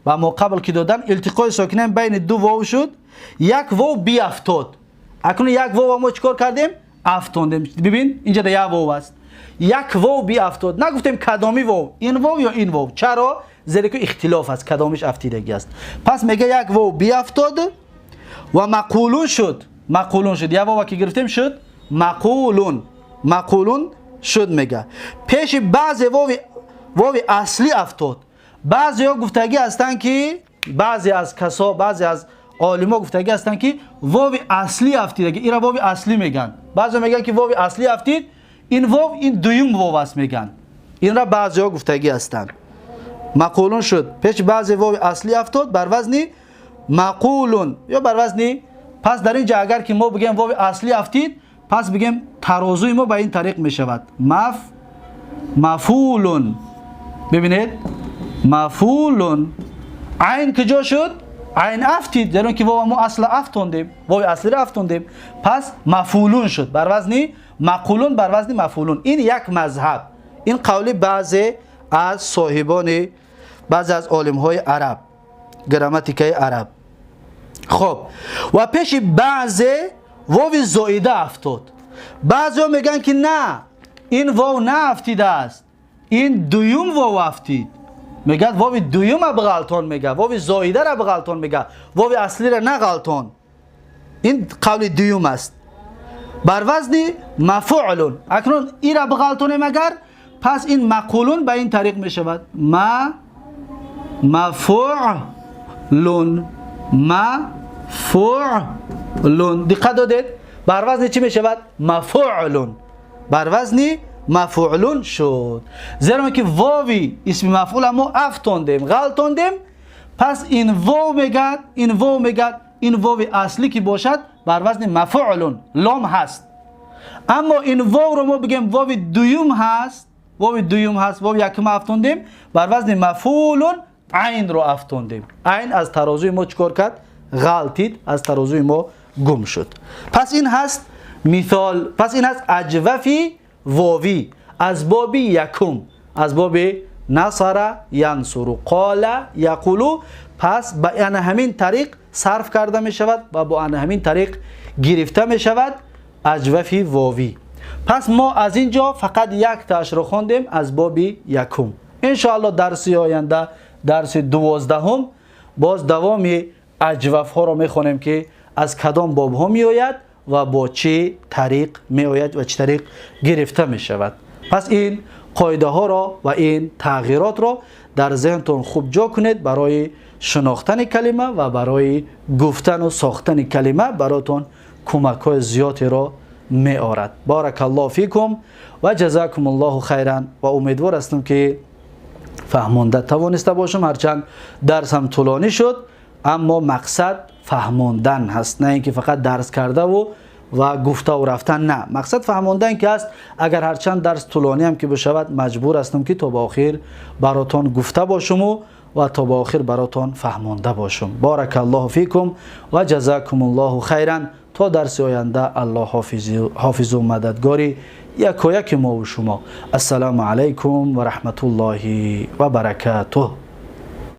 به ما قبل که دادند التقای ساکنین بین دو واو شد، یک واو بیافتاد. اکنون یک واو ما چیکار کردیم؟ افتاندیم. ببین اینجا یک واو است، یک واو بیافتاد. نگفتیم کدامی واو، این واو یا این واو. چرا؟ زیرا که اختلاف است، کدامش افتیدگی است. پس میگه یک واو بیافتاد و مقولون شد. مقولون شد، یک واو که گرفتیم شد مقولون، مقولون شد. میگه پیش بعضی واو اصلی افتاد. بعضی ها گفتگی هستند که بعضی از کسا، بعضی از عالما گفتگی هستند که واو اصلی افتیدگی، اینا واو اصلی میگن. بعضی میگن که واو اصلی افتید، این واو این دویم واو است میگن. این را بعضی ها گفتگی هستند. مقولون شد، پیش بعضی واو اصلی افتاد بر وزن مقولون یا بر وزن. پس در اینجا اگر که ما بگیم واو اصلی افتید، پس بگیم ترازوی ما به این طریق میشود مفعولون. ببینید مفعولون، عین کجا شد؟ عین افتید، در که واو ما اصل افتوندیم، واو اصلی را افتوندیم. پس مفعولون شد بر وزن مقولون، بر وزن مفعولون. این یک مذهب، این قول بعضی از صاحبان، بعضی از عالم های عرب، گراماتیکای عرب. خب و پیش بعضی واو زائده افتاد. بعضی ها میگن که نه، این واو نه افتیده است، این دویم واو افتید. میگه واو دویم بغلطان، میگه واو زائده را بغلطان، میگه واو اصلی را نه غلطان. این قول دویم است بر وزن مفعولون. اکنون این را بغلطانیم اگر، پس این مقولون به این طریق میشود مفعولون، مفعولون. دقت دادید بر وزن چی میشود؟ مفعولون، بر وزن مفعولون شد. زیرا که واوی اسم مفعول ما افتوندیم، غلطوندیم. پس این واو میگه، این واو میگه، این واو اصلی که باشد بر وزن مفعولون، لام هست. اما این واو رو ما بگیم واو دویم هست، واو دویم هست، واو یکم افتوندیم بر وزن مفعولون، عین رو افتوندیم. عین از ترازوی ما چیکار کرد؟ غلطید، از ترازوی ما گم شد. پس این هست مثال، پس این هست اجوفی واوی از باب یکم، از باب نصر ینصر، قال یقولو. پس با همین طریق صرف کرده می شود و با همین طریق گرفته می شود اجوفی واوی. پس ما از اینجا فقط یک تاش رو خواندیم از باب یکم. انشاءالله درس آینده، درس 12، باز دوام اجوف ها رو می خوانیم که از کدام باب ها می آید و با چه طریق می آید و چه طریق گرفته می شود. پس این قاعده ها را و این تغییرات را در ذهنتون خوب جا کنید برای شناختن کلمه و برای گفتن و ساختن کلمه براتون کمک های زیادی را می آرد. بارک الله فیکم و جزاکم الله خیرا. و امیدوار هستم که فهمانده توانسته باشم، هرچند درس هم طولانی شد، اما مقصد فهماندن هست، نه اینکه فقط درس کرده و گفته و رفتن. نه، مقصد فهماندن که است. اگر هرچند درس طولانی هم که بشود، مجبور هستم که تا به آخر براتون گفته باشم و تا به آخر براتون فهمانده باشم. بارک الله فیکم و جزاکم الله خیرا. تا درس آینده الله حافظ و مددگاری یکایک ما و شما. السلام علیکم و رحمت الله و برکاته.